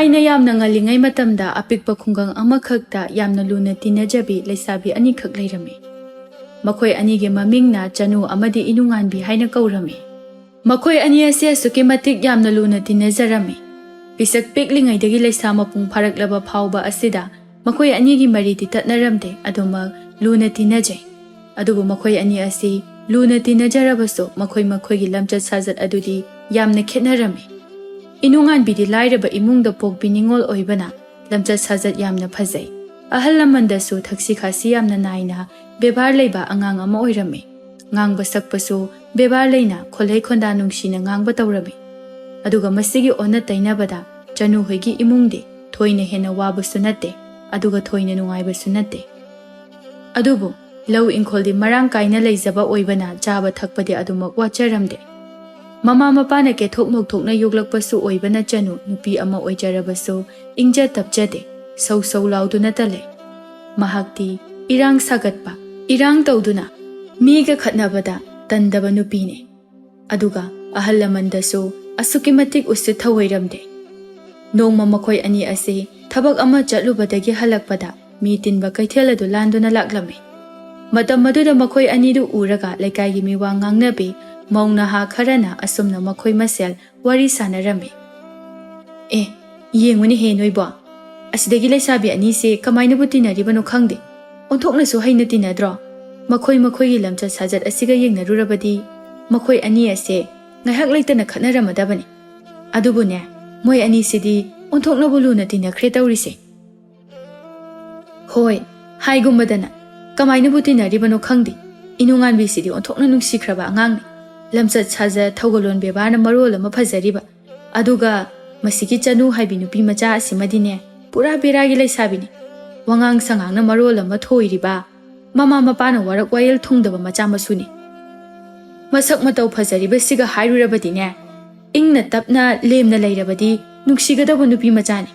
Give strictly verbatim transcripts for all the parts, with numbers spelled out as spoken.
ꯑꯩꯅ ꯌꯥꯝꯅ ꯉꯜꯂꯤꯉꯩ ꯃꯇꯝꯗ ꯑꯄꯤꯛꯄ ꯈꯨꯡꯒꯪ ꯑꯃꯈꯛꯇ ꯌꯥꯝꯅ ꯂꯨꯅ ꯇꯤꯟꯅꯖꯕꯤ ꯂꯩꯁꯥꯕꯤ ꯑꯅꯤꯈꯛ ꯂꯩꯔꯝꯃꯤ꯫ ꯃꯈꯣꯏ ꯑꯅꯤꯒꯤ ꯃꯃꯤꯡꯅ ꯆꯅꯨ ꯑꯃꯗꯤ ꯏꯅꯨꯡꯉꯥꯟꯕꯤ ꯍꯥꯏꯅ ꯀꯧꯔꯝꯃꯤ꯫ ꯃꯈꯣꯏ ꯑꯅꯤ ꯑꯁꯤ ꯑꯁꯨꯛꯀꯤ ꯃꯇꯤꯛ ꯌꯥꯝꯅ ꯂꯨꯅ ꯇꯤꯟꯅꯖꯔꯝꯃꯤ꯫ ꯄꯤꯁꯛ ꯄꯤꯛꯂꯤꯉꯩꯗꯒꯤ ꯂꯩꯁꯥ ꯃꯄꯨꯡ ꯐꯥꯔꯛꯂꯕ ꯐꯥꯎꯕ ꯑꯁꯤꯗ ꯃꯈꯣꯏ ꯑꯅꯤꯒꯤ ꯃꯔꯤꯗꯤ ꯇꯠꯅꯔꯝꯗꯦ꯫ ꯑꯗꯨꯃꯛ ꯂꯨꯅ ꯇꯤꯟꯅꯖꯩ꯫ ꯑꯗꯨꯕꯨ ꯃꯈꯣꯏ ꯑꯅꯤ ꯑꯁꯤ ꯂꯨꯅ ꯇꯤꯟꯅꯖꯔꯕꯁꯨ ꯃꯈꯣꯏ ꯃꯈꯣꯏꯒꯤ ꯂꯝꯆꯠ ꯁꯥꯖꯠ ꯑꯗꯨꯗꯤ ꯌꯥꯝꯅ ꯈꯦꯠꯅꯔꯝꯃꯤ꯫ ꯏꯅꯨꯡꯉꯥꯟꯕꯤꯗꯤ ꯂꯥꯏꯔꯕ ꯏꯃꯨꯡꯗ ꯄꯣꯛꯄꯤ ꯅꯤꯉꯣꯜ ꯑꯣꯏꯕꯅ ꯂꯝꯆꯠ ꯁꯥꯖꯠ ꯌꯥꯝꯅ ꯐꯖꯩ꯫ ꯑꯍꯜ ꯂꯃꯟꯗꯁꯨ ꯊꯛꯁꯤ ꯈꯥꯁꯤ ꯌꯥꯝꯅ ꯅꯥꯏꯅ ꯕꯦꯕꯥꯔ ꯂꯩꯕ ꯑꯉꯥꯡ ꯑꯃ ꯑꯣꯏꯔꯝꯃꯤ꯫ ꯉꯥꯡꯕ ꯁꯛꯄꯁꯨ ꯕꯦꯕꯥꯔ ꯂꯩꯅ ꯈꯣꯜꯍꯩ ꯈꯣꯟꯗꯥ ꯅꯨꯡꯁꯤꯅ ꯉꯥꯡꯕ ꯇꯧꯔꯝꯃꯤ꯫ ꯑꯗꯨꯒ ꯃꯁꯤꯒꯤ ꯑꯣꯟꯅ ꯇꯩꯅꯕꯗ ꯆꯅꯨ ꯍꯣꯏꯒꯤ ꯏꯃꯨꯡꯗꯤ ꯊꯣꯏꯅ ꯍꯦꯟꯅ ꯋꯥꯕꯁꯨ ꯅꯠꯇꯦ, ꯑꯗꯨꯒ ꯊꯣꯏꯅ ꯅꯨꯡꯉꯥꯏꯕꯁꯨ ꯅꯠꯇꯦ꯫ ꯑꯗꯨꯕꯨ ꯂꯧ ꯏꯪꯈꯣꯜꯗꯤ ꯃꯔꯥꯡ ꯀꯥꯏꯅ ꯂꯩꯖꯕ ꯑꯣꯏꯕꯅ ꯆꯥꯕ ꯊꯛꯄꯗꯤ ꯑꯗꯨꯃꯛ ꯋꯥꯠꯆꯔꯝꯗꯦ꯫ ꯃꯃꯥ ꯃꯄꯥꯅ ꯀꯦꯊꯣꯛ ꯃꯧꯊꯣꯛꯅ ꯌꯣꯛꯂꯛꯄꯁꯨ ꯑꯣꯏꯕꯅ ꯆꯅꯨ ꯅꯨꯄꯤ ꯑꯃ ꯑꯣꯏꯖꯔꯕꯁꯨ ꯏꯪꯖ ꯇꯞꯆꯗꯦ, ꯁꯧ ꯁꯧ ꯂꯥꯎꯗꯨꯅꯇ ꯂꯩ꯫ ꯃꯍꯥꯛꯇꯤ ꯏꯔꯥꯡ ꯁꯥꯒꯠꯄ, ꯏꯔꯥꯡ ꯇꯧꯗꯨꯅ ꯃꯤꯒ ꯈꯠꯅꯕꯗ ꯇꯟꯗꯕ ꯅꯨꯄꯤꯅꯤ꯫ ꯑꯗꯨꯒ ꯑꯍꯜ ꯂꯃꯟꯗꯁꯨ ꯑꯁꯨꯛꯀꯤ ꯃꯇꯤꯛ ꯎꯁꯤꯠ ꯊꯧꯑꯣꯏꯔꯝꯗꯦ꯫ ꯅꯣꯡꯃ ꯃꯈꯣꯏ ꯑꯅꯤ ꯑꯁꯤ ꯊꯕꯛ ꯑꯃ ꯆꯠꯂꯨꯕꯗꯒꯤ ꯍꯜꯂꯛꯄꯗ ꯃꯤ ꯇꯤꯟꯕ ꯀꯩꯊꯦꯜ ꯑꯗꯨ ꯂꯥꯟꯗꯨꯅ ꯂꯥꯛꯂꯝꯃꯤ꯫ ꯃꯇꯝ ꯑꯗꯨꯗ ꯃꯈꯣꯏ ꯑꯅꯤꯗꯨ ꯎꯔꯒ ꯂꯩꯀꯥꯏꯒꯤ ꯃꯤꯋꯥ ꯉꯥꯡꯅꯕꯤ ꯃꯧ ꯅꯍꯥ ꯈꯔꯅ ꯑꯁꯨꯝꯅ ꯃꯈꯣꯏ ꯃꯁꯦꯜ ꯋꯥꯔꯤ ꯁꯥꯟꯅꯔꯝꯃꯤ꯫ "ꯑꯦ, ꯌꯦꯡꯉꯨꯅꯦꯍꯦ ꯅꯣꯏꯕꯣ, ꯑꯁꯤꯗꯒꯤ ꯂꯩꯁꯥꯕꯤ ꯑꯅꯤꯁꯦ ꯀꯃꯥꯏꯅꯕꯨ ꯇꯤꯟꯅꯔꯤꯕꯅꯣ ꯈꯪꯗꯦ꯫ ꯑꯣꯟꯊꯣꯛꯅꯁꯨ ꯍꯩꯅ ꯇꯤꯟꯅꯗ꯭ꯔꯣ? ꯃꯈꯣꯏ ꯃꯈꯣꯏꯒꯤ ꯂꯝꯆꯠ ꯁꯥꯖꯠ ꯑꯁꯤꯒ ꯌꯦꯡꯅꯔꯨꯔꯕꯗꯤ ꯃꯈꯣꯏ ꯑꯅꯤ ꯑꯁꯦ ꯉꯥꯏꯍꯥꯛ ꯂꯩꯇꯅ ꯈꯠꯅꯔꯝꯃꯗꯕꯅꯤ꯫ ꯑꯗꯨꯕꯨꯅꯦ, ꯃꯣꯏ ꯑꯅꯤꯁꯤꯗꯤ ꯑꯣꯟꯊꯣꯛꯅꯕꯨ ꯂꯨꯅ ꯇꯤꯟꯅꯈ꯭ꯔꯦ ꯇꯧꯔꯤꯁꯦ꯫" ꯍꯣꯏ, ꯍꯥꯏꯒꯨꯝꯕꯗꯅ꯫ ꯀꯃꯥꯏꯅꯕꯨ ꯇꯤꯟꯅꯔꯤꯕꯅꯣ ꯈꯪꯗꯦ꯫ ꯏꯅꯨꯡꯉꯥꯟꯕꯤꯁꯤꯗꯤ ꯑꯣꯟꯊꯣꯛꯅ ꯅꯨꯡꯁꯤꯈ꯭ꯔꯕ ꯑꯉꯥꯡꯅꯤ꯫ ꯂꯝꯆꯠ ꯁꯥꯖꯠ, ꯊꯧꯒꯜꯂꯣꯟ ꯕꯦꯕꯥꯔꯅ ꯃꯔꯣꯜ ꯑꯃ ꯐꯖꯔꯤꯕ꯫ ꯑꯗꯨꯒ ꯃꯁꯤꯒꯤ ꯆꯅꯨ ꯍꯥꯏꯕꯤ ꯅꯨꯄꯤ ꯃꯆꯥ ꯑꯁꯤꯃꯗꯤꯅꯦ, ꯄꯨꯔꯥ ꯕꯦꯔꯥꯒꯤ ꯂꯩꯁꯥꯕꯤꯅꯤ꯫ ꯋꯥꯉꯥꯡ ꯁꯉꯥꯡꯅ ꯃꯔꯣꯜ ꯑꯃ ꯊꯣꯏꯔꯤꯕ, ꯃꯃꯥ ꯃꯄꯥꯅ ꯋꯥꯔꯛ ꯋꯥꯌꯦꯜ ꯊꯨꯡꯗꯕ ꯃꯆꯥ ꯃꯁꯨꯅꯤ꯫ ꯃꯁꯛ ꯃꯇꯧ ꯐꯖꯔꯤꯕꯁꯤꯒ ꯍꯥꯏꯔꯨꯔꯕꯗꯤꯅꯦ, ꯏꯪꯅ ꯇꯞꯅ ꯂꯦꯝꯅ ꯂꯩꯔꯕꯗꯤ ꯅꯨꯡꯁꯤꯒꯗꯧꯕ ꯅꯨꯄꯤ ꯃꯆꯥꯅꯤ꯫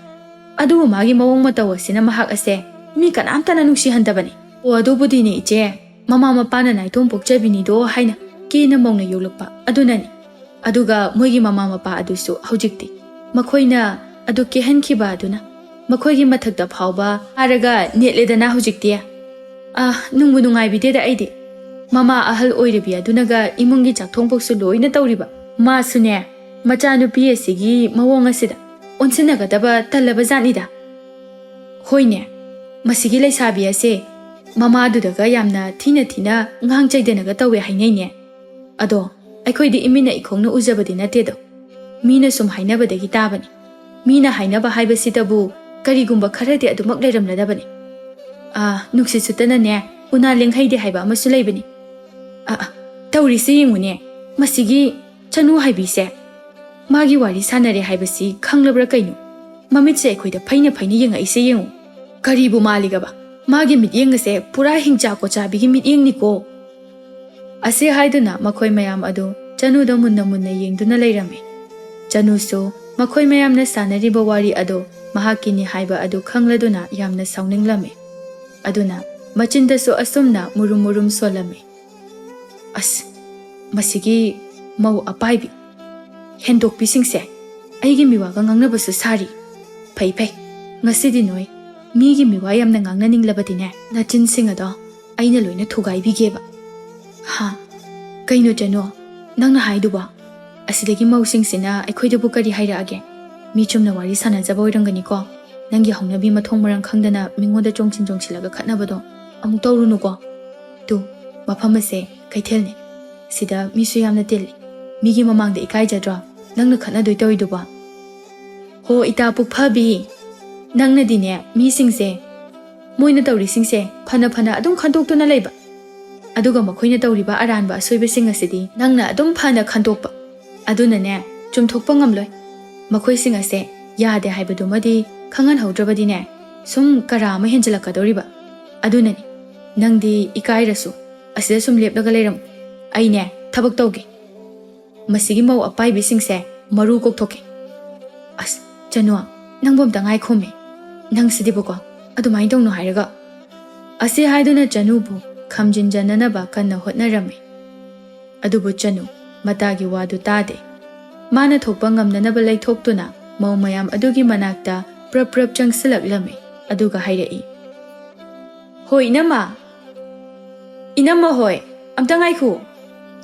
ꯑꯗꯨꯕꯨ ꯃꯥꯒꯤ ꯃꯑꯣꯡ ꯃꯇꯧ ꯑꯁꯤꯅ ꯃꯍꯥꯛ ꯑꯁꯦ ꯃꯤ ꯀꯅꯥꯝꯇꯅ ꯅꯨꯡꯁꯤꯍꯟꯗꯕꯅꯤ꯫ ꯑꯣ, ꯑꯗꯨꯕꯨꯗꯤꯅꯦ ꯏꯆꯦ, ꯃꯃꯥ ꯃꯄꯥꯅ ꯅꯥꯏꯇꯣꯝ ꯄꯣꯛꯆꯕꯤꯅꯤꯗꯣ ꯍꯥꯏꯅ ꯀꯦꯅ ꯃꯧꯅ ꯌꯣꯛꯂꯛꯄ ꯑꯗꯨꯅꯅꯤ꯫ ꯑꯗꯨꯒ ꯃꯣꯏꯒꯤ ꯃꯃꯥ ꯃꯄꯥ ꯑꯗꯨꯁꯨ ꯍꯧꯖꯤꯛꯇꯤ ꯃꯈꯣꯏꯅ ꯑꯗꯨ ꯀꯦꯍꯟꯈꯤꯕ ꯑꯗꯨꯅ ꯃꯈꯣꯏꯒꯤ ꯃꯊꯛꯇ ꯐꯥꯎꯕ ꯍꯥꯔꯒ ꯅꯦꯠꯂꯦꯗꯅ ꯍꯧꯖꯤꯛꯇꯤ꯫ ꯑꯥ, ꯅꯨꯡꯕꯨ ꯅꯨꯡꯉꯥꯏꯕꯤꯗꯦꯗ ꯑꯩꯗꯤ꯫ ꯃꯃꯥ ꯑꯍꯜ ꯑꯣꯏꯔꯕꯤ ꯑꯗꯨꯅꯒ ꯏꯃꯨꯡꯒꯤ ꯆꯥꯛꯊꯣꯡ ꯄꯣꯛꯁꯨ ꯂꯣꯏꯅ ꯇꯧꯔꯤꯕ꯫ ꯃꯥꯁꯨꯅꯦ, ꯃꯆꯥꯅꯨꯄꯤ ꯑꯁꯤꯒꯤ ꯃꯑꯣꯡ ꯑꯁꯤꯗ ꯑꯣꯟꯁꯤꯟꯅꯒꯗꯕ ꯇꯜꯂꯕ ꯖꯥꯠꯅꯤꯗ꯫ ꯍꯣꯏꯅꯦ, ꯃꯁꯤꯒꯤ ꯂꯩꯁꯥꯕꯤ ꯑꯁꯦ ꯃꯃꯥꯗꯨꯗꯒ ꯌꯥꯝꯅ ꯊꯤꯅ ꯊꯤꯅ ꯉꯥꯡ ꯆꯩꯗꯅꯒ ꯇꯧꯋꯦ ꯍꯥꯏꯅꯩꯅꯦ꯫ ꯑꯗꯣ ꯑꯩꯈꯣꯏꯗꯤ ꯏꯃꯤꯠꯅ ꯏꯈꯣꯡꯅ ꯎꯖꯕꯗꯤ ꯅꯠꯇꯦꯗꯣ꯫ ꯃꯤꯅ ꯁꯨꯝ ꯍꯥꯏꯅꯕꯗꯒꯤ ꯇꯥꯕꯅꯤ꯫ ꯃꯤꯅ ꯍꯥꯏꯅꯕ ꯍꯥꯏꯕꯁꯤꯗꯕꯨ ꯀꯔꯤꯒꯨꯝꯕ ꯈꯔꯗꯤ ꯑꯗꯨꯃꯛ ꯂꯩꯔꯝꯂꯗꯕꯅꯤ꯫ ꯑꯥ, ꯅꯨꯡꯁꯤꯠ ꯁꯨꯠꯇꯅꯅꯦ, ꯎꯅꯥ ꯂꯦꯡꯍꯩꯗꯦ ꯍꯥꯏꯕ ꯑꯃꯁꯨ ꯂꯩꯕꯅꯤ꯫ ꯑꯥ, ꯑꯥ, ꯇꯧꯔꯤꯁꯤ ꯌꯦꯡꯉꯨꯅꯦ, ꯃꯁꯤꯒꯤ ꯆꯅꯨ ꯍꯥꯏꯕꯤꯁꯦ꯫ ꯃꯥꯒꯤ ꯋꯥꯔꯤ ꯁꯥꯟꯅꯔꯦ ꯍꯥꯏꯕꯁꯤ ꯈꯪꯂꯕ꯭ꯔꯥ ꯀꯩꯅꯣ? ꯃꯃꯤꯠꯁꯦ ꯑꯩꯈꯣꯏꯗ ꯐꯩꯅ ꯐꯩꯅ ꯌꯦꯡꯉꯛꯏꯁꯦ ꯌꯦꯡꯉꯨ꯫ ꯀꯔꯤꯕꯨ ꯃꯥꯜꯂꯤꯒꯕ? ꯃꯥꯒꯤ ꯃꯤꯠꯌꯦꯡ ꯑꯁꯦ ꯄꯨꯔꯥ ꯍꯤꯡꯆꯥ ꯀꯣꯆꯥꯕꯤꯒꯤ ꯃꯤꯠꯌꯦꯡꯅꯤꯀꯣ꯫ ꯑꯁꯤ ꯍꯥꯏꯗꯨꯅ ꯃꯈꯣꯏ ꯃꯌꯥꯝ ꯑꯗꯨ ꯆꯅꯨꯗ ꯃꯨꯟꯅ ꯃꯨꯟꯅ ꯌꯦꯡꯗꯨꯅ ꯂꯩꯔꯝꯃꯤ꯫ ꯆꯅꯨꯁꯨ ꯃꯈꯣꯏ ꯃꯌꯥꯝꯅ ꯁꯥꯟꯅꯔꯤꯕ ꯋꯥꯔꯤ ꯑꯗꯨ ꯃꯍꯥꯛꯀꯤꯅꯤ ꯍꯥꯏꯕ ꯑꯗꯨ ꯈꯪꯂꯗꯨꯅ ꯌꯥꯝꯅ ꯁꯥꯎꯅꯤꯡꯂꯝꯃꯤ꯫ ꯑꯗꯨꯅ ꯃꯆꯤꯟꯗꯁꯨ ꯑꯁꯨꯝꯅ ꯃꯨꯔꯨꯝ ꯃꯨꯔꯨꯝ ꯁꯣꯜꯂꯝꯃꯤ꯫ ꯑꯁ, ꯃꯁꯤꯒꯤ ꯃꯧ ꯑꯄꯥꯏꯕꯤ ꯍꯦꯟꯗꯣꯛꯄꯤꯁꯤꯡꯁꯦ ꯑꯩꯒꯤ ꯃꯤꯋꯥꯒ ꯉꯥꯡꯅꯕꯁꯨ ꯁꯥꯔꯤ꯫ ꯐꯩ ꯐꯩ, ꯉꯁꯤꯗꯤ ꯅꯣꯏ ꯃꯤꯒꯤ ꯃꯤꯋꯥ ꯌꯥꯝꯅ ꯉꯥꯡꯅꯅꯤꯡꯂꯕꯗꯤꯅꯦ, ꯅꯆꯤꯟꯁꯤꯡ ꯑꯗꯣ ꯑꯩꯅ ꯂꯣꯏꯅ ꯊꯨꯒꯥꯏꯕꯤꯒꯦꯕ꯫ ꯍꯥ? ꯀꯩꯅꯣ ꯆꯅꯨ, ꯅꯪꯅ ꯍꯥꯏꯗꯨꯕꯣ? ꯑꯁꯤꯗꯒꯤ ꯃꯧꯁꯤꯡꯁꯤꯅ ꯑꯩꯈꯣꯏꯗꯕꯨ ꯀꯔꯤ ꯍꯥꯏꯔꯛꯑꯒꯦ? ꯃꯤ ꯆꯨꯝꯅ ꯋꯥꯔꯤ ꯁꯥꯟꯅꯖꯕ ꯑꯣꯏꯔꯝꯒꯅꯤꯀꯣ꯫ ꯅꯪꯒꯤ ꯍꯧꯅꯕꯤ ꯃꯊꯣꯡ ꯃꯔꯝ ꯈꯪꯗꯅ ꯃꯤꯉꯣꯟꯗ ꯆꯣꯡꯁꯤꯟ ꯆꯣꯡꯁꯤꯜꯂꯒ ꯈꯠꯅꯕꯗꯣ ꯑꯃꯨꯛ ꯇꯧꯔꯨꯅꯨꯀꯣ꯫ ꯇꯨ, ꯃꯐꯝ ꯑꯁꯦ ꯀꯩꯊꯦꯜꯅꯦ꯫ ꯁꯤꯗ ꯃꯤꯁꯨ ꯌꯥꯝꯅ ꯇꯤꯜꯂꯤ꯫ ꯃꯤꯒꯤ ꯃꯃꯥꯡꯗ ꯏꯀꯥꯏꯖꯗ꯭ꯔꯣ ꯅꯪꯅ ꯈꯠꯅꯗꯣꯏ ꯇꯧꯔꯤꯗꯨꯕꯣ? ꯍꯣ, ꯏꯇꯥ ꯄꯨꯛꯐꯕꯤ, ꯅꯪꯅꯗꯤꯅꯦ ꯃꯤꯁꯤꯡꯁꯦ, ꯃꯣꯏꯅ ꯇꯧꯔꯤꯁꯤꯡꯁꯦ ꯐꯅ ꯐꯅ ꯑꯗꯨꯝ ꯈꯟꯗꯣꯛꯇꯨꯅ ꯂꯩꯕ, ꯑꯗꯨꯒ ꯃꯈꯣꯏꯅ ꯇꯧꯔꯤꯕ ꯑꯔꯥꯟꯕ ꯑꯁꯣꯏꯕꯁꯤꯡ ꯑꯁꯤꯗꯤ ꯅꯪꯅ ꯑꯗꯨꯝ ꯐꯅ ꯈꯟꯗꯣꯛꯄ꯫ ꯑꯗꯨꯅꯅꯦ, ꯆꯨꯝꯊꯣꯛꯄ ꯉꯝꯂꯣꯏ꯫ ꯃꯈꯣꯏꯁꯤꯡ ꯑꯁꯦ ꯌꯥꯗꯦ ꯍꯥꯏꯕꯗꯨꯃꯗꯤ ꯈꯪꯍꯟꯍꯧꯗ꯭ꯔꯕꯗꯤꯅꯦ, ꯁꯨꯝ ꯀꯔꯥ ꯑꯃ ꯍꯦꯟꯖꯤꯜꯂꯛꯀꯗꯧꯔꯤꯕ꯫ ꯑꯗꯨꯅꯅꯤ, ꯅꯪꯗꯤ ꯏꯀꯥꯏꯔꯁꯨ ꯑꯁꯤꯗ ꯁꯨꯝ ꯂꯦꯞꯂꯒ ꯂꯩꯔꯝꯃꯨ꯫ ꯑꯩꯅꯦ ꯊꯕꯛ ꯇꯧꯒꯦ꯫ ꯃꯁꯤꯒꯤ ꯃꯧ ꯑꯄꯥꯏꯕꯤꯁꯤꯡꯁꯦ ꯃꯔꯨ ꯀꯣꯛꯊꯣꯛꯀꯦ꯫ ꯑꯁ, ꯆꯅꯨ, ꯅꯪꯕꯨ ꯑꯝꯇ ꯉꯥꯏꯈꯣꯃꯦ꯫ ꯅꯪꯁꯤꯗꯤꯕꯀꯣ, ꯑꯗꯨꯃꯥꯏꯅ ꯇꯧꯅꯨ ꯍꯥꯏꯔꯒ꯫ ꯑꯁꯤ ꯍꯥꯏꯗꯨꯅ ꯆꯅꯨꯕꯨ ꯈꯝꯖꯤꯟꯖꯅꯅꯕ ꯀꯟꯅ ꯍꯣꯠꯅꯔꯝꯃꯤ꯫ ꯑꯗꯨꯕꯨ ꯆꯅꯨ ꯃꯇꯥꯒꯤ ꯋꯥꯗꯨ ꯇꯥꯗꯦ꯫ ꯃꯥꯅ ꯊꯣꯛꯄ ꯉꯝꯅꯅꯕ ꯂꯩꯊꯣꯛꯇꯨꯅ ꯃꯧ ꯃꯌꯥꯝ ꯑꯗꯨꯒꯤ ꯃꯅꯥꯛꯇ ꯄ꯭ꯔꯞ ꯄ꯭ꯔꯞ ꯆꯪꯁꯤꯜꯂꯛꯂꯝꯃꯤ꯫ ꯑꯗꯨꯒ ꯍꯥꯏꯔꯛꯏ, "ꯍꯣꯏ, ꯏꯅꯝꯃ꯫ ꯏꯅꯝꯃ ꯍꯣꯏ, ꯑꯝꯇ ꯉꯥꯏꯈꯣ꯫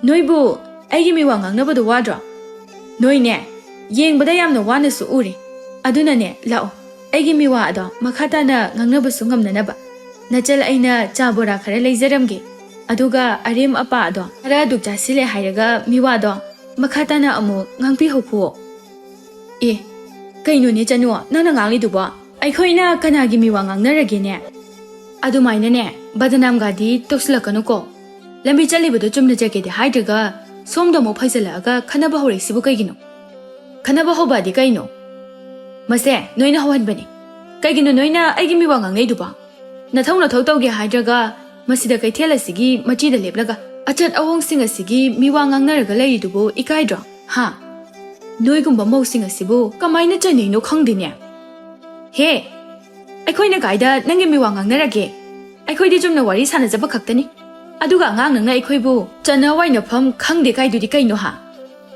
ꯅꯣꯏꯕꯨ ꯑꯩꯒꯤ ꯃꯤꯋꯥ ꯉꯥꯡꯅꯕꯗꯣ ꯋꯥꯗ꯭ꯔꯣ? ꯅꯣꯏꯅꯦ, ꯌꯦꯡꯕꯗ ꯌꯥꯝꯅ ꯋꯥꯅꯁꯨ ꯎꯔꯤ꯫ ꯑꯗꯨꯅꯅꯦ, ꯂꯥꯛꯑꯣ, ꯑꯩꯒꯤ ꯃꯤꯋꯥ ꯑꯗꯣ ꯃꯈꯥ ꯇꯥꯅ ꯉꯥꯡꯅꯕꯁꯨ ꯉꯝꯅꯅꯕ꯫ ꯅꯆꯜ, ꯑꯩꯅ ꯆꯥ ꯕꯣꯔꯥ ꯈꯔ ꯂꯩꯖꯔꯝꯒꯦ꯫ ꯑꯗꯨꯒ ꯑꯔꯦꯝ ꯑꯄꯥ ꯑꯗꯣ ꯈꯔ ꯑꯗꯨꯛ ꯆꯥꯁꯤꯜꯂꯦ ꯍꯥꯏꯔꯒ ꯃꯤꯋꯥꯗꯣ ꯃꯈꯥ ꯇꯥꯅ ꯑꯃꯨꯛ ꯉꯥꯡꯕꯤꯍꯧꯈꯨꯋꯣ꯫" "ꯑꯦ, ꯀꯩꯅꯣꯅꯦ ꯆꯅꯨ, ꯅꯪꯅ ꯉꯥꯡꯂꯤꯗꯨꯕꯣ? ꯑꯩꯈꯣꯏꯅ ꯀꯅꯥꯒꯤ ꯃꯤꯋꯥ ꯉꯥꯡꯅꯔꯒꯦꯅꯦ?" "ꯑꯗꯨꯃꯥꯏꯅꯅꯦ, ꯕꯗꯅꯥꯝꯒꯗꯤ ꯇꯧꯁꯤꯜꯂꯛꯀꯅꯨꯀꯣ꯫ ꯂꯝꯕꯤ ꯆꯠꯂꯤꯕꯗꯣ ꯆꯨꯝꯅ ꯆꯠꯀꯦꯗꯤ ꯍꯥꯏꯗ꯭ꯔꯒ ꯁꯣꯝꯗ ꯑꯃꯨꯛ ꯐꯩꯖꯜꯂꯛꯑꯒ ꯈꯟꯅꯕ ꯍꯧꯔꯛꯏꯁꯤꯕꯨ ꯀꯩꯒꯤꯅꯣ? ꯈꯟꯅꯕ ꯍꯧꯕꯗꯤ ꯀꯩꯅꯣ? ꯃꯁꯦ ꯅꯣꯏꯅ ꯍꯧꯍꯟꯕꯅꯤ꯫ ꯀꯩꯒꯤꯅꯣ ꯅꯣꯏꯅ ꯑꯩꯒꯤ ꯃꯤꯋꯥ ꯉꯥꯡꯅꯩꯗꯨꯕꯣ? ꯅꯊꯧ ꯅꯊꯧ ꯇꯧꯒꯦ ꯍꯥꯏꯗ꯭ꯔꯒ ꯃꯁꯤꯗ ꯀꯩꯊꯦꯜ ꯑꯁꯤꯒꯤ ꯃꯆꯤꯗ ꯂꯦꯞꯂꯒ ꯑꯆꯠ ꯑꯋꯣꯡꯁꯤꯡ ꯑꯁꯤꯒꯤ ꯃꯤꯋꯥ ꯉꯥꯡꯅꯔꯒ ꯂꯩꯔꯤꯗꯨꯕꯨ ꯏꯀꯥꯏꯗ꯭ꯔꯣ? ꯍꯥ? ꯅꯣꯏꯒꯨꯝꯕ ꯃꯧꯁꯤꯡ ꯑꯁꯤꯕꯨ ꯀꯃꯥꯏꯅ ꯆꯟꯅꯩꯅꯣ ꯈꯪꯗꯦꯅꯦ꯫ ꯍꯦ, ꯑꯩꯈꯣꯏꯅ ꯀꯥꯏꯗ ꯅꯪꯒꯤ ꯃꯤꯋꯥ ꯉꯥꯡꯅꯔꯒꯦ? ꯑꯩꯈꯣꯏꯗꯤ ꯆꯨꯝꯅ ꯋꯥꯔꯤ ꯁꯥꯟꯅꯖꯕ ꯈꯛꯇꯅꯤ꯫ ꯑꯗꯨꯒ ꯑꯉꯥꯡ ꯅꯪꯅ ꯑꯩꯈꯣꯏꯕꯨ ꯆꯟꯅ ꯋꯥꯏꯅꯐꯝ ꯈꯪꯗꯦ ꯀꯥꯏꯗꯨꯗꯤ ꯀꯩꯅꯣ ꯍꯥ?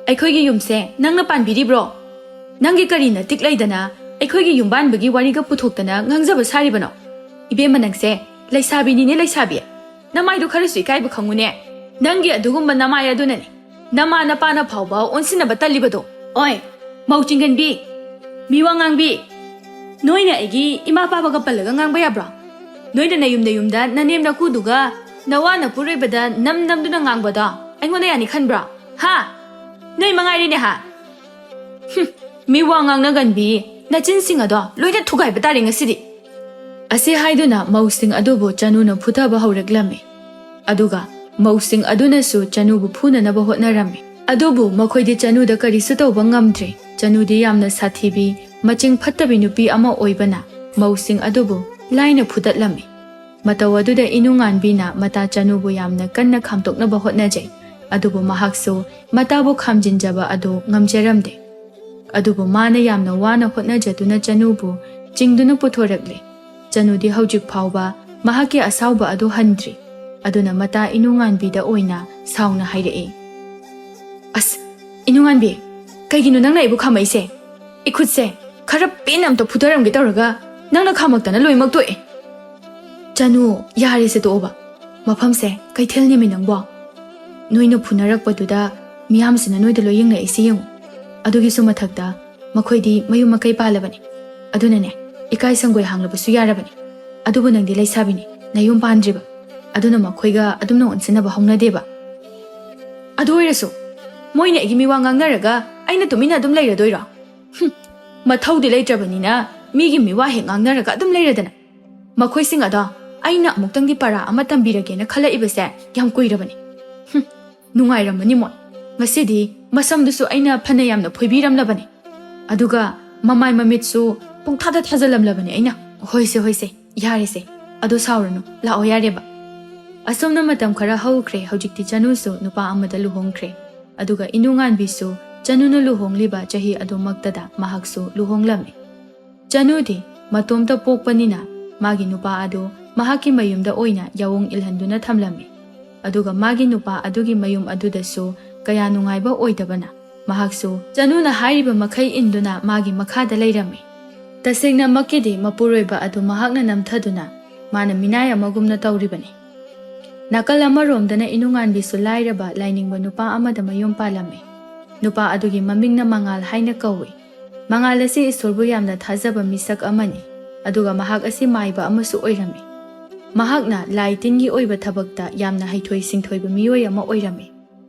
ꯑꯩꯈꯣꯏꯒꯤ ꯌꯨꯝꯁꯦ ꯅꯪꯅ ꯄꯥꯟꯕꯤꯔꯤꯕ꯭ꯔꯣ? ꯅꯪꯒꯤ ꯀꯔꯤ ꯅꯇꯤꯛ ꯂꯩꯗꯅ ꯑꯩꯈꯣꯏꯒꯤ ꯌꯨꯝꯕꯥꯟꯕꯒꯤ ꯋꯥꯔꯤꯒ ꯄꯨꯊꯣꯛꯇꯅ ꯉꯥꯡꯖꯕ ꯁꯥꯔꯤꯕꯅꯣ? ꯏꯕꯦꯝꯃ ꯅꯪꯁꯦ ꯂꯩꯁꯥꯕꯤꯅꯤꯅꯦ ꯂꯩꯁꯥꯕꯤ꯫ ꯅꯃꯥꯏꯗꯣ ꯈꯔꯁꯨ ꯏꯀꯥꯏꯕ ꯈꯪꯉꯨꯅꯦ꯫ ꯅꯪꯒꯤ ꯑꯗꯨꯒꯨꯝꯕ ꯅꯃꯥꯏ ꯑꯗꯨꯅꯅꯦ ꯅꯃꯥ ꯅꯄꯥꯅ ꯐꯥꯎꯕ ꯑꯣꯟꯁꯤꯟꯅꯕ ꯇꯜꯂꯤꯕꯗꯣ꯫ ꯑꯣꯏ, ꯃꯧ ꯆꯤꯡꯒꯟꯕꯤ, ꯃꯤꯋꯥ ꯉꯥꯡꯕꯤ, ꯅꯣꯏꯅ ꯑꯩꯒꯤ ꯏꯃꯥ ꯄꯥꯕꯒ ꯄꯜꯂꯒ ꯉꯥꯡꯕ ꯌꯥꯕ꯭ꯔꯣ? ꯅꯣꯏꯅ ꯅꯌꯨꯝ ꯅꯌꯨꯝꯗ ꯅꯅꯦꯝ ꯅꯀꯨꯗꯨꯒ ꯅꯋꯥ ꯅꯄꯨꯔꯣꯏꯕꯗ ꯅꯝ ꯅꯝꯗꯨꯅ ꯉꯥꯡꯕꯗꯣ ꯑꯩꯉꯣꯟꯗ ꯌꯥꯅꯤ ꯈꯟꯕ꯭ꯔꯣ? ꯍꯥ? ꯅꯣꯏ ꯃꯉꯥꯏꯔꯦꯅꯦ ꯍꯥ? ꯍꯨꯝ, ꯃꯤꯋꯥ ꯉꯥꯡꯅꯒꯟꯕꯤ, ꯅꯆꯤꯟꯁꯤꯡ ꯑꯗꯣ ꯂꯣꯏꯅ ꯊꯨꯒꯥꯏꯕ ꯇꯥꯔꯦ ꯉꯁꯤꯗꯤ꯫ ꯑꯁꯤ ꯍꯥꯏꯗꯨꯅ ꯃꯧꯁꯤꯡ ꯑꯗꯨꯕꯨ ꯆꯅꯨꯅ ꯐꯨꯊꯕ ꯍꯧꯔꯛꯂꯝꯃꯤ꯫ ꯑꯗꯨꯒ ꯃꯧꯁꯤꯡ ꯑꯗꯨꯅꯁꯨ ꯆꯅꯨꯕꯨ ꯐꯨꯅꯅꯕ ꯍꯣꯠꯅꯔꯝꯃꯤ꯫ ꯑꯗꯨꯕꯨ ꯃꯈꯣꯏꯗꯤ ꯆꯅꯨꯗ ꯀꯔꯤꯁꯨ ꯇꯧꯕ ꯉꯝꯗ꯭ꯔꯦ꯫ ꯆꯅꯨꯗꯤ ꯌꯥꯝꯅ ꯁꯥꯊꯤꯕꯤ, ꯃꯆꯤꯡ ꯐꯠꯇꯕꯤ ꯅꯨꯄꯤ ꯑꯃ ꯑꯣꯏꯕꯅ ꯃꯧꯁꯤꯡ ꯑꯗꯨꯕꯨ ꯂꯥꯏꯅ ꯐꯨꯗꯠꯂꯝꯃꯤ꯫ ꯃꯇꯧ ꯑꯗꯨꯗ ꯏꯅꯨꯉꯥꯟꯕꯤꯅ ꯃꯇꯥ ꯆꯅꯨꯕꯨ ꯌꯥꯝꯅ ꯀꯟꯅ ꯈꯥꯝꯇꯣꯛꯅꯕ ꯍꯣꯠꯅꯖꯩ꯫ ꯑꯗꯨꯕꯨ ꯃꯍꯥꯛꯁꯨ ꯃꯇꯥꯕꯨ ꯈꯥꯝꯖꯤꯟꯖꯕ ꯑꯗꯨ ꯉꯝꯖꯔꯝꯗꯦ꯫ ꯑꯗꯨꯕꯨ ꯃꯥꯅ ꯌꯥꯝꯅ ꯋꯥꯅ ꯍꯣꯠꯅꯖꯗꯨꯅ ꯆꯅꯨꯕꯨ ꯆꯤꯡꯗꯨꯅ ꯄꯨꯊꯣꯔꯛꯂꯦ꯫ ꯆꯅꯨꯗꯤ ꯍꯧꯖꯤꯛ ꯐꯥꯎꯕ ꯃꯍꯥꯛꯀꯤ ꯑꯁꯥꯎꯕ ꯑꯗꯨ ꯍꯟꯗ꯭ꯔꯤ꯫ ꯑꯗꯨꯅ ꯃꯇꯥ ꯏꯅꯨꯉꯥꯟꯕꯤꯗ ꯑꯣꯏꯅ ꯁꯥꯎꯅ ꯍꯥꯏꯔꯛꯏ, "ꯑꯁ, ꯏꯅꯨꯉꯥꯟꯕꯤ, ꯀꯩꯒꯤꯅꯣ ꯅꯪꯅ ꯑꯩꯕꯨ ꯈꯥꯝꯃꯛꯏꯁꯦ? ꯑꯩ ꯈꯨꯠꯁꯦ ꯈꯔ ꯄꯦꯟꯅ ꯑꯝꯇ ꯐꯨꯊꯔꯝꯒꯦ ꯇꯧꯔꯒ ꯅꯪꯅ ꯈꯥꯝꯃꯛꯇꯅ ꯂꯣꯏꯃꯛ ꯇꯣꯛꯑꯦ꯫ ꯆꯅꯨ, ꯌꯥꯔꯦꯁꯦ, ꯇꯣꯛꯑꯣꯕ꯫ ꯃꯐꯝꯁꯦ ꯀꯩꯊꯦꯜꯅꯦꯃꯤ ꯅꯪꯕꯣ꯫ ꯅꯣꯏꯅ ꯐꯨꯅꯔꯛꯄꯗꯨꯗ ꯃꯤꯌꯥꯝꯁꯤꯅ ꯅꯣꯏꯗ ꯂꯣꯏ ꯌꯦꯡꯅꯔꯛꯏꯁꯤ ꯌꯦꯡꯉꯨ꯫ ꯑꯗꯨꯒꯤꯁꯨ ꯃꯊꯛꯇ ꯃꯈꯣꯏꯗꯤ ꯃꯌꯨꯝ ꯃꯀꯩ ꯄꯥꯜꯂꯕꯅꯤ꯫ ꯑꯗꯨꯅꯅꯦ, ꯏꯀꯥꯏ ꯁꯪꯒꯣꯏ ꯍꯥꯡꯂꯕꯁꯨ ꯌꯥꯔꯕꯅꯤ꯫ ꯑꯗꯨꯕꯨ ꯅꯪꯗꯤ ꯂꯩꯁꯥꯕꯤꯅꯤ, ꯅꯌꯨꯝ ꯄꯥꯟꯗ꯭ꯔꯤꯕ꯫ ꯑꯗꯨꯅ ꯃꯈꯣꯏꯒ ꯑꯗꯨꯝꯅ ꯑꯣꯟꯁꯤꯟꯅꯕ ꯍꯧꯅꯗꯦꯕ꯫ ꯑꯗꯨ ꯑꯣꯏꯔꯁꯨ ꯃꯣꯏꯅ ꯑꯩꯒꯤ ꯃꯤꯋꯥ ꯉꯥꯡꯅꯔꯒ ꯑꯩꯅ ꯇꯨꯃꯤꯟꯅ ꯑꯗꯨꯝ ꯂꯩꯔꯗꯣꯏꯔꯣ? ꯍꯨꯝ, ꯃꯊꯧꯗꯤ ꯂꯩꯇ꯭ꯔꯕꯅꯤꯅ ꯃꯤꯒꯤ ꯃꯤꯋꯥ ꯍꯦꯛ ꯉꯥꯡꯅꯔꯒ ꯑꯗꯨꯝ ꯂꯩꯔꯗꯅ꯫ ꯃꯈꯣꯏꯁꯤꯡ ꯑꯗꯣ ꯑꯩꯅ ꯑꯃꯨꯛꯇꯪꯗꯤ ꯄꯔꯥ ꯑꯃ ꯇꯝꯕꯤꯔꯒꯦꯅ ꯈꯜꯂꯛꯏꯕꯁꯦ ꯌꯥꯝ ꯀꯨꯏꯔꯕꯅꯤ꯫ ꯍꯨꯝ, ꯅꯨꯡꯉꯥꯏꯔꯝꯃꯅꯤ ꯃꯣꯏ꯫ ꯉꯁꯤꯗꯤ ꯃꯁꯝꯗꯨꯁꯨ ꯑꯩꯅ ꯐꯅ ꯌꯥꯝꯅ ꯐꯣꯏꯕꯤꯔꯝꯂꯕꯅꯤ꯫ ꯑꯗꯨꯒ ꯃꯃꯥꯏ ꯃꯃꯤꯠꯁꯨ ꯄꯨꯡꯊꯥꯗ ꯊꯥꯖꯜꯂꯝꯂꯕꯅꯤ ꯑꯩꯅ꯫ ꯍꯣꯏꯁꯦ, ꯍꯣꯏꯁꯦ, ꯌꯥꯔꯦꯁꯦ꯫ ꯑꯗꯣ ꯁꯥꯎꯔꯅꯨ, ꯂꯥꯛꯑꯣ ꯌꯥꯔꯦꯕ꯫ ꯑꯁꯨꯝꯅ ꯃꯇꯝ ꯈꯔ ꯍꯧꯈ꯭ꯔꯦ꯫ ꯍꯧꯖꯤꯛꯇꯤ ꯆꯅꯨꯁꯨ ꯅꯨꯄꯥ ꯑꯃꯗ ꯂꯨꯍꯣꯡꯈ꯭ꯔꯦ꯫ ꯑꯗꯨꯒ ꯏꯅꯨꯉꯥꯟꯕꯤꯁꯨ ꯆꯅꯨꯅ ꯂꯨꯍꯣꯡꯂꯤꯕ ꯆꯍꯤ ꯑꯗꯨꯃꯛꯇꯗ ꯃꯍꯥꯛꯁꯨ ꯂꯨꯍꯣꯡꯂꯝꯃꯤ꯫ ꯆꯅꯨꯗꯤ ꯃꯇꯣꯝꯇ ꯄꯣꯛꯄꯅꯤꯅ ꯃꯥꯒꯤ ꯅꯨꯄꯥ ꯑꯗꯨ ꯃꯍꯥꯛꯀꯤ ꯃꯌꯨꯝꯗ ꯑꯣꯏꯅ ꯌꯥꯑꯣꯡ ꯏꯜꯍꯟꯗꯨꯅ ꯊꯝꯂꯝꯃꯤ꯫ ꯑꯗꯨꯒ ꯃꯥꯒꯤ ꯅꯨꯄꯥ ꯑꯗꯨꯒꯤ ꯃꯌꯨꯝ ꯑꯗꯨꯗꯁꯨ ꯀꯌꯥ ꯅꯨꯡꯉꯥꯏꯕ ꯑꯣꯏꯗꯕꯅ ꯃꯍꯥꯛꯁꯨ ꯆꯅꯨꯅ ꯍꯥꯏꯔꯤꯕ ꯃꯈꯩ ꯏꯟꯗꯨꯅ ꯃꯥꯒꯤ ꯃꯈꯥꯗ ꯂꯩꯔꯝꯃꯤ꯫ ꯇꯁꯦꯡꯅꯃꯛꯀꯤꯗꯤ ꯃꯄꯨꯔꯣꯏꯕ ꯑꯗꯨ ꯃꯍꯥꯛꯅ ꯅꯝꯊꯗꯨꯅ ꯃꯥꯅ ꯃꯤꯅꯥꯏ ꯑꯃꯒꯨꯝꯅ ꯇꯧꯔꯤꯕꯅꯤ꯫ ꯅꯥꯀꯜ ꯑꯃꯔꯣꯝꯗꯅ ꯏꯅꯨꯉꯥꯟꯕꯤꯁꯨ ꯂꯥꯏꯔꯕ ꯂꯥꯏꯅꯤꯡꯕ ꯅꯨꯄꯥ ꯑꯃꯗ ꯃꯌꯨꯝ ꯄꯥꯜꯂꯝꯃꯤ꯫ ꯅꯨꯄꯥ ꯑꯗꯨꯒꯤ ꯃꯃꯤꯡꯅ ꯃꯉꯥꯜ ꯍꯥꯏꯅ ꯀꯧꯏ꯫ ꯃꯉꯥꯜ ꯑꯁꯤ ꯏꯁꯣꯔꯕꯨ ꯌꯥꯝꯅ ꯊꯥꯖꯕ ꯃꯤꯁꯛ ꯑꯃꯅꯤ꯫ ꯑꯗꯨꯒ ꯃꯍꯥꯛ ꯑꯁꯤ ꯃꯥꯏꯕ ꯑꯃꯁꯨ ꯑꯣꯏꯔꯝꯃꯤ꯫ ꯃꯍꯥꯛꯅ ꯂꯥꯏ ꯇꯤꯟꯒꯤ ꯑꯣꯏꯕ ꯊꯕꯛꯇ ꯌꯥꯝꯅ ꯍꯩꯊꯣꯏ ꯁꯤꯡꯊꯣꯏꯕ ꯃꯤꯑꯣꯏ ꯑꯃ ꯑꯣꯏꯔꯝꯃꯤ꯫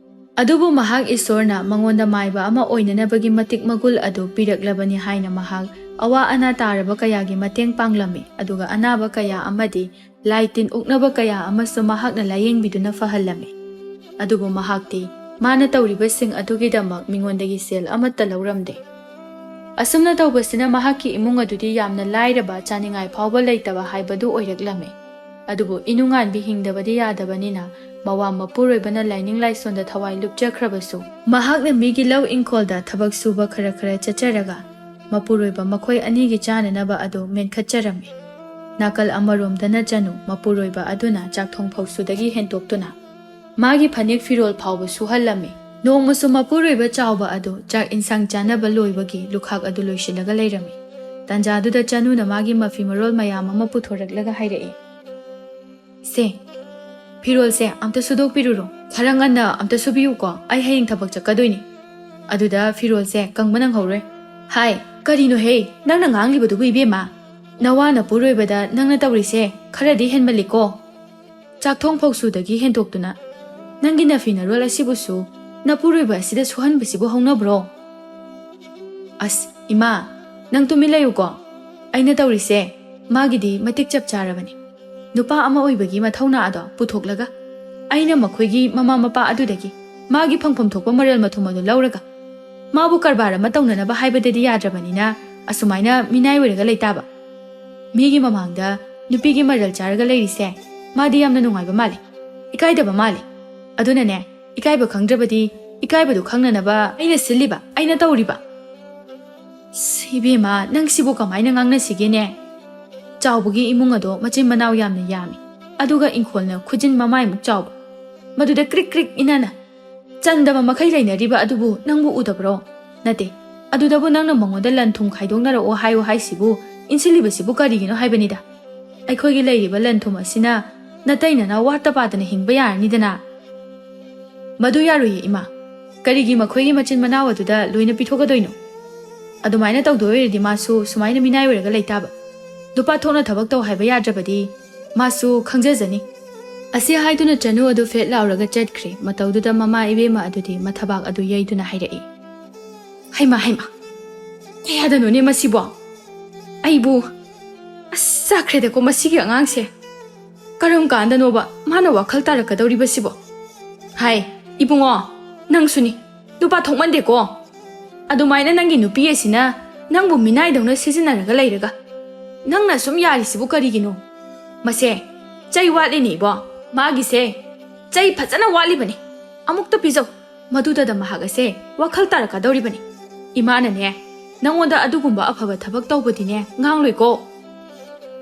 ꯑꯗꯨꯕꯨ ꯃꯍꯥꯛ ꯏꯁꯣꯔꯅ ꯃꯉꯣꯟꯗ ꯃꯥꯏꯕ ꯑꯃ ꯑꯣꯏꯅꯅꯕꯒꯤ ꯃꯇꯤꯛ ꯃꯒꯨꯜ ꯑꯗꯨ ꯄꯤꯔꯛꯂꯕꯅꯤ ꯍꯥꯏꯅ ꯃꯍꯥꯛ ꯑꯋꯥ ꯑꯅꯥ ꯇꯥꯔꯕ ꯀꯌꯥꯒꯤ ꯃꯇꯦꯡ ꯄꯥꯡꯂꯝꯃꯤ, ꯑꯗꯨꯒ ꯑꯅꯥꯕ ꯀꯌꯥ ꯑꯃꯗꯤ ꯂꯥꯏ ꯇꯤꯟ ꯎꯛꯅꯕ ꯀꯌꯥ ꯑꯃꯁꯨ ꯃꯍꯥꯛꯅ ꯂꯥꯌꯦꯡꯕꯤꯗꯨꯅ ꯐꯍꯜꯂꯝꯃꯤ꯫ ꯑꯗꯨꯕꯨ ꯃꯍꯥꯛꯇꯤ ꯃꯥꯅ ꯇꯧꯔꯤꯕꯁꯤꯡ ꯑꯗꯨꯒꯤꯗꯃꯛ ꯃꯤꯉꯣꯟꯗꯒꯤ ꯁꯦꯜ ꯑꯃꯠꯇ ꯂꯧꯔꯝꯗꯦ꯫ ꯑꯁꯨꯝꯅ ꯇꯧꯕꯁꯤꯅ ꯃꯍꯥꯛꯀꯤ ꯏꯃꯨꯡ ꯑꯗꯨꯗꯤ ꯌꯥꯝꯅ ꯂꯥꯏꯔꯕ, ꯆꯥꯅꯤꯡꯉꯥꯏ ꯐꯥꯎꯕ ꯂꯩꯇꯕ ꯍꯥꯏꯕꯗꯨ ꯑꯣꯏꯔꯛꯂꯝꯃꯤ꯫ ꯑꯗꯨꯕꯨ ꯏꯅꯨꯉꯥꯟꯕꯤ ꯍꯤꯡꯗꯕꯗꯤ ꯌꯥꯗꯕꯅꯤꯅ ꯃꯋꯥ ꯃꯄꯨꯔꯣꯏꯕꯅ ꯂꯥꯏꯅꯤꯡ ꯂꯥꯏꯁꯣꯟꯗ ꯊꯋꯥꯏ ꯂꯨꯞꯆꯈ꯭ꯔꯕꯁꯨ, ꯃꯍꯥꯛꯅ ꯃꯤꯒꯤ ꯂꯧ ꯏꯪꯈꯣꯜꯗ ꯊꯕꯛ ꯁꯨꯕ ꯈꯔ ꯈꯔ ꯆꯠꯆꯔꯒ ꯃꯄꯨꯔꯣꯏꯕ ꯃꯈꯣꯏ ꯑꯅꯤꯒꯤ ꯆꯥꯅꯅꯕ ꯑꯗꯨ ꯃꯦꯟꯈꯠꯆꯔꯝꯃꯤ꯫ ꯅꯥꯀꯜ ꯑꯃꯔꯣꯝꯗꯅ ꯆꯅꯨ, ꯃꯄꯨꯔꯣꯏꯕ ꯑꯗꯨꯅ ꯆꯥꯛꯊꯣꯡ ꯐꯧꯁꯨꯗꯒꯤ ꯍꯦꯟꯇꯣꯛꯇꯨꯅ ꯃꯥꯒꯤ ꯐꯅꯦꯛ ꯐꯤꯔꯣꯜ ꯐꯥꯎꯕ ꯁꯨꯍꯜꯂꯝꯃꯤ꯫ ꯅꯣꯡꯃꯁꯨ ꯃꯄꯨꯔꯣꯏꯕ ꯆꯥꯎꯕ ꯑꯗꯨ ꯆꯥꯛ ꯏꯟꯁꯥꯡ ꯆꯥꯅꯕ ꯂꯣꯏꯕꯒꯤ ꯂꯨꯈꯥꯛ ꯑꯗꯨ ꯂꯣꯏꯁꯤꯜꯂꯒ ꯂꯩꯔꯝꯃꯤ꯫ ꯇꯥꯟꯖꯥꯗꯨꯗ ꯆꯅꯨꯅ ꯃꯥꯒꯤ ꯃꯐꯤ ꯃꯔꯣꯜ ꯃꯌꯥꯝ ꯑꯃ ꯄꯨꯊꯣꯔꯛꯂꯒ ꯍꯥꯏꯔꯛꯏ, "ꯁꯦ, ꯐꯤꯔꯣꯜꯁꯦ ꯑꯝꯇ ꯁꯨꯗꯣꯛꯄꯤꯔꯨꯔꯣ꯫ ꯈꯔ ꯉꯟꯅ ꯑꯝꯇ ꯁꯨꯕꯤꯌꯨꯀꯣ, ꯑꯩ ꯍꯌꯦꯡ ꯊꯕꯛ ꯆꯠꯀꯗꯣꯏꯅꯤ꯫ ꯑꯗꯨꯗ ꯐꯤꯔꯣꯜꯁꯦ ꯀꯪꯕ ꯅꯪꯍꯧꯔꯣꯏ꯫" "ꯍꯥꯏ, ꯀꯔꯤꯅꯣꯍꯦ ꯅꯪꯅ ꯉꯥꯡꯂꯤꯕꯗꯨꯕꯨ ꯏꯕꯦꯝꯃ? ꯅꯋꯥ ꯅꯄꯨꯔꯣꯏꯕꯗ ꯅꯪꯅ ꯇꯧꯔꯤꯁꯦ ꯈꯔꯗꯤ ꯍꯦꯟꯃꯜꯂꯤꯀꯣ꯫ ꯆꯥꯛꯊꯣꯡ ꯐꯧꯁꯨꯗꯒꯤ ꯍꯦꯟꯗꯣꯛꯇꯨꯅ ꯅꯪꯒꯤ ꯅꯐꯤ ꯅꯔꯣꯜ ꯑꯁꯤꯕꯨꯁꯨ ꯅꯄꯨꯔꯣꯏꯕ ꯑꯁꯤꯗ ꯁꯨꯍꯟꯕꯁꯤꯕꯨ ꯍꯧꯅꯕ꯭ꯔꯣ?" "ꯑꯁ, ꯏꯃꯥ, ꯅꯪ ꯇꯨꯃꯤꯟ ꯂꯩꯌꯨꯀꯣ꯫ ꯑꯩꯅ ꯇꯧꯔꯤꯁꯦ ꯃꯥꯒꯤꯗꯤ ꯃꯇꯤꯛ ꯆꯞ ꯆꯥꯔꯕꯅꯤ꯫ ꯅꯨꯄꯥ ꯑꯃ ꯑꯣꯏꯕꯒꯤ ꯃꯊꯧꯅꯥ ꯑꯗꯣ ꯄꯨꯊꯣꯛꯂꯒ ꯑꯩꯅ ꯃꯈꯣꯏꯒꯤ ꯃꯃꯥ ꯃꯄꯥ ꯑꯗꯨꯗꯒꯤ ꯃꯥꯒꯤ ꯐꯪꯐꯝ ꯊꯣꯛꯄ ꯃꯔꯜ ꯃꯊꯨꯝ ꯑꯗꯨ ꯂꯧꯔꯒ ꯃꯥꯕꯨ ꯀꯔꯕꯥꯔ ꯑꯃ ꯇꯧꯅꯅꯕ ꯍꯥꯏꯕꯗꯗꯤ ꯌꯥꯗ꯭ꯔꯕꯅꯤꯅ ꯑꯁꯨꯃꯥꯏꯅ ꯃꯤꯅꯥꯏ ꯑꯣꯏꯔꯒ ꯂꯩꯇꯥꯕ꯫ ꯃꯤꯒꯤ ꯃꯃꯥꯡꯗ ꯅꯨꯄꯤꯒꯤ ꯃꯔꯜ ꯆꯥꯔꯒ ꯂꯩꯔꯤꯁꯦ ꯃꯥꯗꯤ ꯌꯥꯝꯅ ꯅꯨꯡꯉꯥꯏꯕ ꯃꯥꯜꯂꯦ, ꯏꯀꯥꯏꯗꯕ ꯃꯥꯜꯂꯦ꯫ ꯑꯗꯨꯅꯅꯦ, ꯏꯀꯥꯏꯕ ꯈꯪꯗ꯭ꯔꯕꯗꯤ ꯏꯀꯥꯏꯕꯗꯨ ꯈꯪꯅꯅꯕ ꯑꯩꯅ ꯁꯤꯜꯂꯤꯕ, ꯑꯩꯅ ꯇꯧꯔꯤꯕ꯫" "ꯑꯁ, ꯏꯕꯦꯝꯃ, ꯅꯪ ꯁꯤꯕꯨ ꯀꯃꯥꯏꯅ ꯉꯥꯡꯅꯁꯤꯒꯦꯅꯦ? ꯆꯥꯎꯕꯒꯤ ꯏꯃꯨꯡ ꯑꯗꯣ ꯃꯆꯤꯟ ꯃꯅꯥꯎ ꯌꯥꯝꯅ ꯌꯥꯝꯃꯤ, ꯑꯗꯨꯒ ꯏꯪꯈꯣꯜꯅ ꯈꯨꯖꯤꯟ ꯃꯃꯥꯏꯃꯨꯛ ꯆꯥꯎꯕ, ꯃꯗꯨꯗ ꯀ꯭ꯔꯤꯛ ꯀ꯭ꯔꯤꯛ ꯏꯅꯥꯅ ꯆꯟꯗꯕ ꯃꯈꯩ ꯂꯩꯅꯔꯤꯕ ꯑꯗꯨꯕꯨ ꯅꯪꯕꯨ ꯎꯗꯕ꯭ꯔꯣ? ꯅꯠꯇꯦ, ꯑꯗꯨꯗꯕꯨ ꯅꯪꯅ ꯃꯉꯣꯟꯗ ꯂꯟ ꯊꯨꯝ ꯈꯥꯏꯗꯣꯛꯅꯔꯛꯑꯣ ꯍꯥꯏꯌꯨ ꯍꯥꯏꯁꯤꯕꯨ ꯏꯟꯁꯤꯜꯂꯤꯕꯁꯤꯕꯨ ꯀꯔꯤꯒꯤꯅꯣ ꯍꯥꯏꯕꯅꯤꯗ꯫ ꯑꯩꯈꯣꯏꯒꯤ ꯂꯩꯔꯤꯕ ꯂꯟ ꯊꯨꯝ ꯑꯁꯤꯅ ꯅꯇꯩꯅꯅ ꯋꯥꯠꯇ ꯄꯥꯗꯅ ꯍꯤꯡꯕ ꯌꯥꯔꯅꯤꯗꯅ꯫" "ꯃꯗꯨ ꯌꯥꯔꯣꯏꯌꯦ ꯏꯃꯥ꯫ ꯀꯔꯤꯒꯤ ꯃꯈꯣꯏꯒꯤ ꯃꯆꯤꯟ ꯃꯅꯥꯎ ꯑꯗꯨꯗ ꯂꯣꯏꯅ ꯄꯤꯊꯣꯛꯀꯗꯣꯏꯅꯣ? ꯑꯗꯨꯃꯥꯏꯅ ꯇꯧꯗꯣꯏ ꯑꯣꯏꯔꯗꯤ ꯃꯥꯁꯨ ꯁꯨꯃꯥꯏꯅ ꯃꯤꯅꯥꯏ ꯑꯣꯏꯔꯒ ꯂꯩꯇꯥꯕ꯫ ꯅꯨꯄꯥ ꯊꯣꯛꯅ ꯊꯕꯛ ꯇꯧ ꯍꯥꯏꯕ ꯌꯥꯗ꯭ꯔꯕꯗꯤ ꯃꯥꯁꯨ ꯈꯪꯖꯖꯅꯤ꯫" ꯑꯁꯤ ꯍꯥꯏꯗꯨꯅ ꯆꯅꯨ ꯑꯗꯨ ꯐꯦꯠ ꯂꯥꯎꯔꯒ ꯆꯠꯈ꯭ꯔꯦ꯫ ꯃꯇꯧꯗꯨꯗ ꯃꯃꯥ ꯏꯕꯦꯝꯃ ꯑꯗꯨꯗꯤ ꯃꯊꯕꯥꯛ ꯑꯗꯨ ꯌꯩꯗꯨꯅ ꯍꯥꯏꯔꯛꯏ, "ꯍꯩꯃꯥ, ꯍꯩꯃꯥ, ꯀꯌꯥꯗꯅꯣꯅꯦ ꯃꯁꯤꯕꯣ? ꯑꯩꯕꯨ, ꯑꯁ, ꯆꯥꯈ꯭ꯔꯦꯗꯀꯣ ꯃꯁꯤꯒꯤ ꯑꯉꯥꯡꯁꯦ꯫ ꯀꯔꯝ ꯀꯥꯟꯗꯅꯣꯕ ꯃꯥꯅ ꯋꯥꯈꯜ ꯇꯥꯔꯛꯀꯗꯧꯔꯤꯕꯁꯤꯕꯣ? ꯍꯥꯏ, ꯏꯕꯨꯡꯉꯣ, ꯅꯪꯁꯨꯅꯤ, ꯅꯨꯄꯥ ꯊꯣꯛꯃꯟꯗꯦꯀꯣ꯫ ꯑꯗꯨꯃꯥꯏꯅ ꯅꯪꯒꯤ ꯅꯨꯄꯤ ꯑꯁꯤꯅ ꯅꯪꯕꯨ ꯃꯤꯅꯥꯏꯗꯧꯅ ꯁꯤꯖꯤꯟꯅꯔꯒ ꯂꯩꯔꯒ ꯅꯪꯅ ꯁꯨꯝ ꯌꯥꯔꯤꯁꯤꯕꯨ ꯀꯔꯤꯒꯤꯅꯣ? ꯃꯁꯦ ꯆꯩ ꯋꯥꯠꯂꯤꯅꯦ ꯏꯕꯣ, ꯃꯥꯒꯤꯁꯦ ꯆꯩ ꯐꯖꯅ ꯋꯥꯠꯂꯤꯕꯅꯤ꯫ ꯑꯃꯨꯛꯇ ꯄꯤꯖꯧ, ꯃꯗꯨꯗꯗ ꯃꯍꯥꯛ ꯑꯁꯦ ꯋꯥꯈꯜ ꯇꯥꯔꯛꯀꯗꯧꯔꯤꯕꯅꯤ꯫ ꯏꯃꯥꯅꯅꯦ ꯅꯪꯉꯣꯟꯗ ꯑꯗꯨꯒꯨꯝꯕ ꯑꯐꯕ ꯊꯕꯛ ꯇꯧꯕꯗꯤꯅꯦ ꯉꯥꯡꯂꯣꯏꯀꯣ꯫"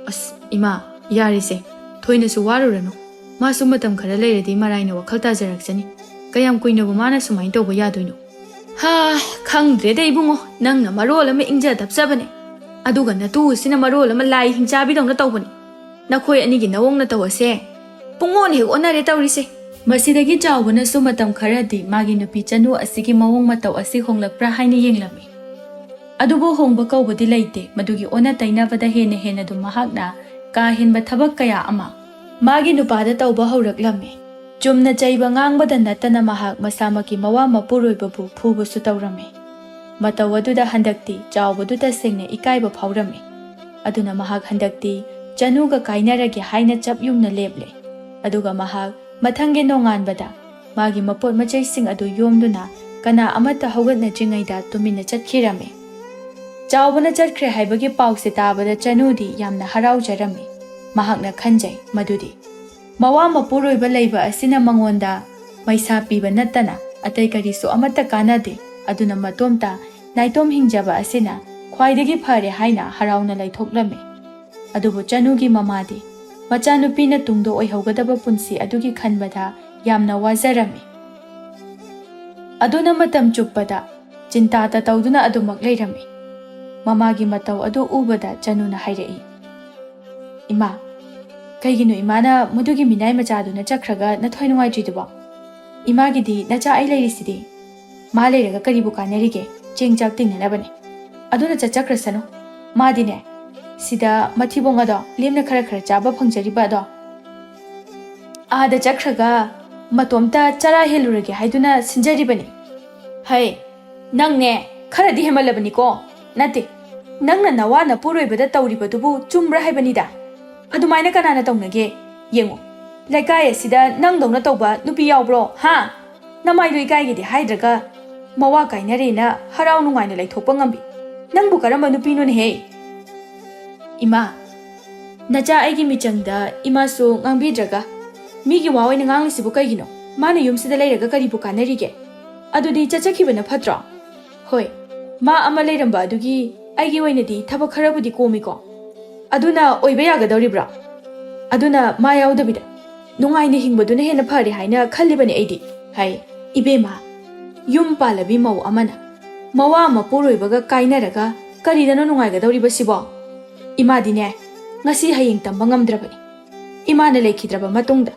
"ꯑꯁ, ꯏꯃꯥ, ꯌꯥꯔꯤꯁꯦ, ꯊꯣꯏꯅꯁꯨ ꯋꯥꯔꯨꯔꯅꯨ꯫ ꯃꯥꯁꯨ ꯃꯇꯝ ꯈꯔ ꯂꯩꯔꯗꯤ ꯃꯔꯥꯏꯅ ꯋꯥꯈꯜ ꯇꯥꯖꯔꯛꯆꯅꯤ꯫ ꯀꯌꯥꯝ ꯀꯨꯏꯅꯕꯨ ꯃꯥꯅ ꯁꯨꯃꯥꯏꯅ ꯇꯧꯕ ꯌꯥꯗꯣꯏꯅꯣ? ꯍꯥ, ꯈꯪꯗ꯭ꯔꯦꯗ ꯏꯕꯨꯡꯉꯣ, ꯅꯪꯅ ꯃꯔꯣꯜ ꯑꯃ ꯏꯪꯖ ꯇꯞꯆꯕꯅꯦ, ꯑꯗꯨꯒ ꯅꯇꯨꯁꯤꯅ ꯃꯔꯣꯜ ꯑꯃ ꯂꯥꯏ ꯍꯤꯡꯆꯥꯕꯤꯗꯧꯅ ꯇꯧꯕꯅꯦ꯫ ꯅꯈꯣꯏ ꯑꯅꯤꯒꯤ ꯅꯋꯣꯡ ꯅꯇꯧ ꯑꯁꯦ ꯄꯨꯡꯑꯣꯟ ꯍꯦꯛ ꯑꯣꯟꯅꯔꯦ ꯇꯧꯔꯤꯁꯦ꯫ ꯃꯁꯤꯗꯒꯤ ꯆꯥꯎꯕꯅꯁꯨ ꯃꯇꯝ ꯈꯔꯗꯤ ꯃꯥꯒꯤ ꯅꯨꯄꯤ ꯆꯅꯨ ꯑꯁꯤꯒꯤ ꯃꯑꯣꯡ ꯃꯇꯧ ꯑꯁꯤ ꯍꯣꯡꯂꯛꯄ꯭ꯔꯥ ꯍꯥꯏꯅ ꯌꯦꯡꯂꯝꯃꯤ꯫ ꯑꯗꯨꯕꯨ ꯍꯣꯡꯕ ꯀꯧꯕꯗꯤ ꯂꯩꯇꯦ, ꯃꯗꯨꯒꯤ ꯑꯣꯟꯅ ꯇꯩꯅꯕꯗ ꯍꯦꯟꯅ ꯍꯦꯟꯅ ꯑꯗꯨꯝ ꯃꯍꯥꯛꯅ ꯀꯥ ꯍꯦꯟꯕ ꯊꯕꯛ ꯀꯌꯥ ꯑꯃ ꯃꯥꯒꯤ ꯅꯨꯄꯥꯗ ꯇꯧꯕ ꯍꯧꯔꯛꯂꯝꯃꯤ꯫ ꯆꯨꯝꯅ ꯆꯩꯕ ꯉꯥꯡꯕꯗ ꯅꯠꯇꯅ ꯃꯍꯥꯛ ꯃꯁꯥꯃꯛꯀꯤ ꯃꯋꯥ ꯃꯄꯨꯔꯣꯏꯕꯕꯨ ꯐꯨꯕꯁꯨ ꯇꯧꯔꯝꯃꯤ꯫ ꯃꯇꯧ ꯑꯗꯨꯗ ꯍꯟꯗꯛꯇꯤ ꯆꯥꯎꯕꯗꯨ ꯇꯁꯦꯡꯅ ꯏꯀꯥꯏꯕ ꯐꯥꯎꯔꯝꯃꯤ꯫ ꯑꯗꯨꯅ ꯃꯍꯥꯛ ꯍꯟꯗꯛꯇꯤ ꯆꯅꯨꯒ ꯀꯥꯏꯅꯔꯒꯦ ꯍꯥꯏꯅ ꯆꯞ ꯌꯨꯡꯅ ꯂꯦꯞꯂꯦ꯫ ꯑꯗꯨꯒ ꯃꯍꯥꯛ ꯃꯊꯪꯒꯤ ꯅꯣꯡꯉꯥꯟꯕꯗ ꯃꯥꯒꯤ ꯃꯄꯣꯠ ꯃꯆꯩꯁꯤꯡ ꯑꯗꯨ ꯌꯣꯝꯗꯨꯅ ꯀꯅꯥ ꯑꯃꯠꯇ ꯍꯧꯒꯠꯅꯗ꯭ꯔꯤꯉꯩꯗ ꯇꯨꯃꯤꯟꯅ ꯆꯠꯈꯤꯔꯝꯃꯤ꯫ ꯆꯥꯎꯕꯅ ꯆꯠꯈ꯭ꯔꯦ ꯍꯥꯏꯕꯒꯤ ꯄꯥꯎꯁꯦ ꯇꯥꯕꯗ ꯆꯅꯨꯗꯤ ꯌꯥꯝꯅ ꯍꯔꯥꯎꯖꯔꯝꯃꯤ꯫ ꯃꯍꯥꯛꯅ ꯈꯟꯖꯩ ꯃꯗꯨꯗꯤ ꯃꯋꯥ ꯃꯄꯨꯔꯣꯏꯕ ꯂꯩꯕ ꯑꯁꯤꯅ ꯃꯉꯣꯟꯗ ꯃꯩꯁꯥ ꯄꯤꯕ ꯅꯠꯇꯅ ꯑꯇꯩ ꯀꯔꯤꯁꯨ ꯑꯃꯠꯇ ꯀꯥꯟꯅꯗꯦ, ꯑꯗꯨꯅ ꯃꯇꯣꯝꯇ ꯅꯥꯏꯇꯣꯝ ꯍꯤꯡꯖꯕ ꯑꯁꯤꯅ ꯈ꯭ꯋꯥꯏꯗꯒꯤ ꯐꯔꯦ ꯍꯥꯏꯅ ꯍꯔꯥꯎꯅ ꯂꯩꯊꯣꯛꯂꯝꯃꯤ꯫ ꯑꯗꯨꯕꯨ ꯆꯅꯨꯒꯤ ꯃꯃꯥꯗꯤ ꯃꯆꯥꯅꯨꯄꯤꯅ ꯇꯨꯡꯗ ꯑꯣꯏꯍꯧꯒꯗꯕ ꯄꯨꯟꯁꯤ ꯑꯗꯨꯒꯤ ꯈꯟꯕꯗ ꯌꯥꯝꯅ ꯋꯥꯖꯔꯝꯃꯤ꯫ ꯑꯗꯨꯅ ꯃꯇꯝ ꯆꯨꯞꯄꯗ ꯆꯤꯟꯇꯥꯇ ꯇꯧꯗꯨꯅ ꯑꯗꯨꯃꯛ ꯂꯩꯔꯝꯃꯤ꯫ ꯃꯃꯥꯒꯤ ꯃꯇꯧ ꯑꯗꯨ ꯎꯕꯗ ꯆꯅꯨꯅ ꯍꯥꯏꯔꯛꯏ, "ꯏꯃꯥ, ꯀꯩꯒꯤꯅꯣ ꯏꯃꯥꯅ ꯃꯗꯨꯒꯤ ꯃꯤꯅꯥꯏ ꯃꯆꯥꯗꯨꯅ ꯆꯠꯈ꯭ꯔꯒ ꯅꯊ꯭ꯋꯥꯏ ꯅꯨꯡꯉꯥꯏꯇ꯭ꯔꯤꯗꯨꯕꯣ? ꯏꯃꯥꯒꯤꯗꯤ ꯅꯆꯥ ꯑꯩ ꯂꯩꯔꯤꯁꯤꯗꯤ꯫ ꯃꯥ ꯂꯩꯔꯒ ꯀꯔꯤꯕꯨ ꯀꯥꯟꯅꯔꯤꯒꯦ? ꯆꯦꯡ ꯆꯥꯛ ꯇꯤꯡꯅꯅꯕꯅꯦ꯫ ꯑꯗꯨꯅ ꯆꯠꯆꯈ꯭ꯔꯁꯅꯨ꯫ ꯃꯥꯗꯤꯅꯦ, ꯁꯤꯗ ꯃꯊꯤꯕꯣꯡ ꯑꯗꯣ ꯂꯦꯝꯅ ꯈꯔ ꯈꯔ ꯆꯥꯕ ꯐꯪꯖꯔꯤꯕ ꯑꯗꯣ, ꯑꯥꯗ ꯆꯠꯈ꯭ꯔꯒ ꯃꯇꯣꯝꯇ ꯆꯔꯥ ꯍꯦꯜꯂꯨꯔꯒꯦ ꯍꯥꯏꯗꯨꯅ ꯁꯤꯟꯖꯔꯤꯕꯅꯤ꯫ ꯍꯩ, ꯅꯪꯅꯦ, ꯈꯔꯗꯤ ꯍꯦꯟꯃꯜꯂꯕꯅꯤꯀꯣ꯫ ꯅꯠꯇꯦ, ꯅꯪꯅ ꯅꯋꯥ ꯅꯄꯨꯔꯣꯏꯕꯗ ꯇꯧꯔꯤꯕꯗꯨꯕꯨ ꯆꯨꯝꯕ꯭ꯔꯥ ꯍꯥꯏꯕꯅꯤꯗ꯫ ꯑꯗꯨꯃꯥꯏꯅ ꯀꯅꯥꯅ ꯇꯧꯅꯒꯦ? ꯌꯦꯡꯉꯨ, ꯂꯩꯀꯥꯏ ꯑꯁꯤꯗ ꯅꯪꯗꯧꯅ ꯇꯧꯕ ꯅꯨꯄꯤ ꯌꯥꯎꯕ꯭ꯔꯣ, ꯍꯥ? ꯅꯃꯥꯏꯗꯣ ꯏꯀꯥꯏꯒꯦꯗꯤ ꯍꯥꯏꯗ꯭ꯔꯒ, ꯃꯋꯥ ꯀꯥꯏꯅꯔꯦꯅ ꯍꯔꯥꯎ ꯅꯨꯡꯉꯥꯏꯅ ꯂꯩꯊꯣꯛꯄ ꯉꯝꯕꯤ꯫ ꯅꯪꯕꯨ ꯀꯔꯝꯕ ꯅꯨꯄꯤꯅꯣꯅꯦꯍꯦ?" "ꯏꯃꯥ, ꯅꯆꯥ ꯑꯩꯒꯤ ꯃꯤꯆꯪꯗ ꯏꯃꯥꯁꯨ ꯉꯥꯡꯕꯤꯗ꯭ꯔꯒ, ꯃꯤꯒꯤ ꯋꯥ ꯑꯣꯏꯅ ꯉꯥꯡꯂꯤꯁꯤꯕꯨ ꯀꯩꯒꯤꯅꯣ? ꯃꯥꯅ ꯌꯨꯝꯁꯤꯗ ꯂꯩꯔꯒ ꯀꯔꯤꯕꯨ ꯀꯥꯟꯅꯔꯤꯒꯦ? ꯑꯗꯨꯗꯤ ꯆꯠꯆꯈꯤꯕꯅ ꯐꯠꯇ꯭ꯔꯣ? ꯍꯣꯏ, ꯃꯥ ꯑꯃ ꯂꯩꯔꯝꯕ ꯑꯗꯨꯒꯤ ꯑꯩꯒꯤ ꯑꯣꯏꯅꯗꯤ ꯊꯕꯛ ꯈꯔꯕꯨꯗꯤ ꯀꯣꯝꯃꯤꯀꯣ꯫ ꯑꯗꯨꯅ ꯑꯣꯏꯕ ꯌꯥꯒꯗꯧꯔꯤꯕ꯭ꯔꯣ? ꯑꯗꯨꯅ ꯃꯥ ꯌꯥꯎꯗꯕꯤꯗ ꯅꯨꯡꯉꯥꯏꯅ ꯍꯤꯡꯕꯗꯨꯅ ꯍꯦꯟꯅ ꯐꯔꯦ ꯍꯥꯏꯅ ꯈꯜꯂꯤꯕꯅꯤ ꯑꯩꯗꯤ꯫ ꯍꯥꯏ, ꯏꯕꯦꯝꯃ, ꯌꯨꯝ ꯄꯥꯜꯂꯕꯤ ꯃꯧ ꯑꯃꯅ ꯃꯋꯥ ꯃꯄꯨꯔꯣꯏꯕꯒ ꯀꯥꯏꯅꯔꯒ ꯀꯔꯤꯗꯅꯣ ꯅꯨꯡꯉꯥꯏꯒꯗꯧꯔꯤꯕꯁꯤꯕꯣ? ꯏꯃꯥꯗꯤꯅꯦ, ꯉꯁꯤ ꯍꯌꯦꯡ ꯇꯝꯕ ꯉꯝꯗ꯭ꯔꯕꯅꯤ꯫ ꯏꯃꯥꯅ ꯂꯩꯈꯤꯗ꯭ꯔꯕ ꯃꯇꯨꯡꯗ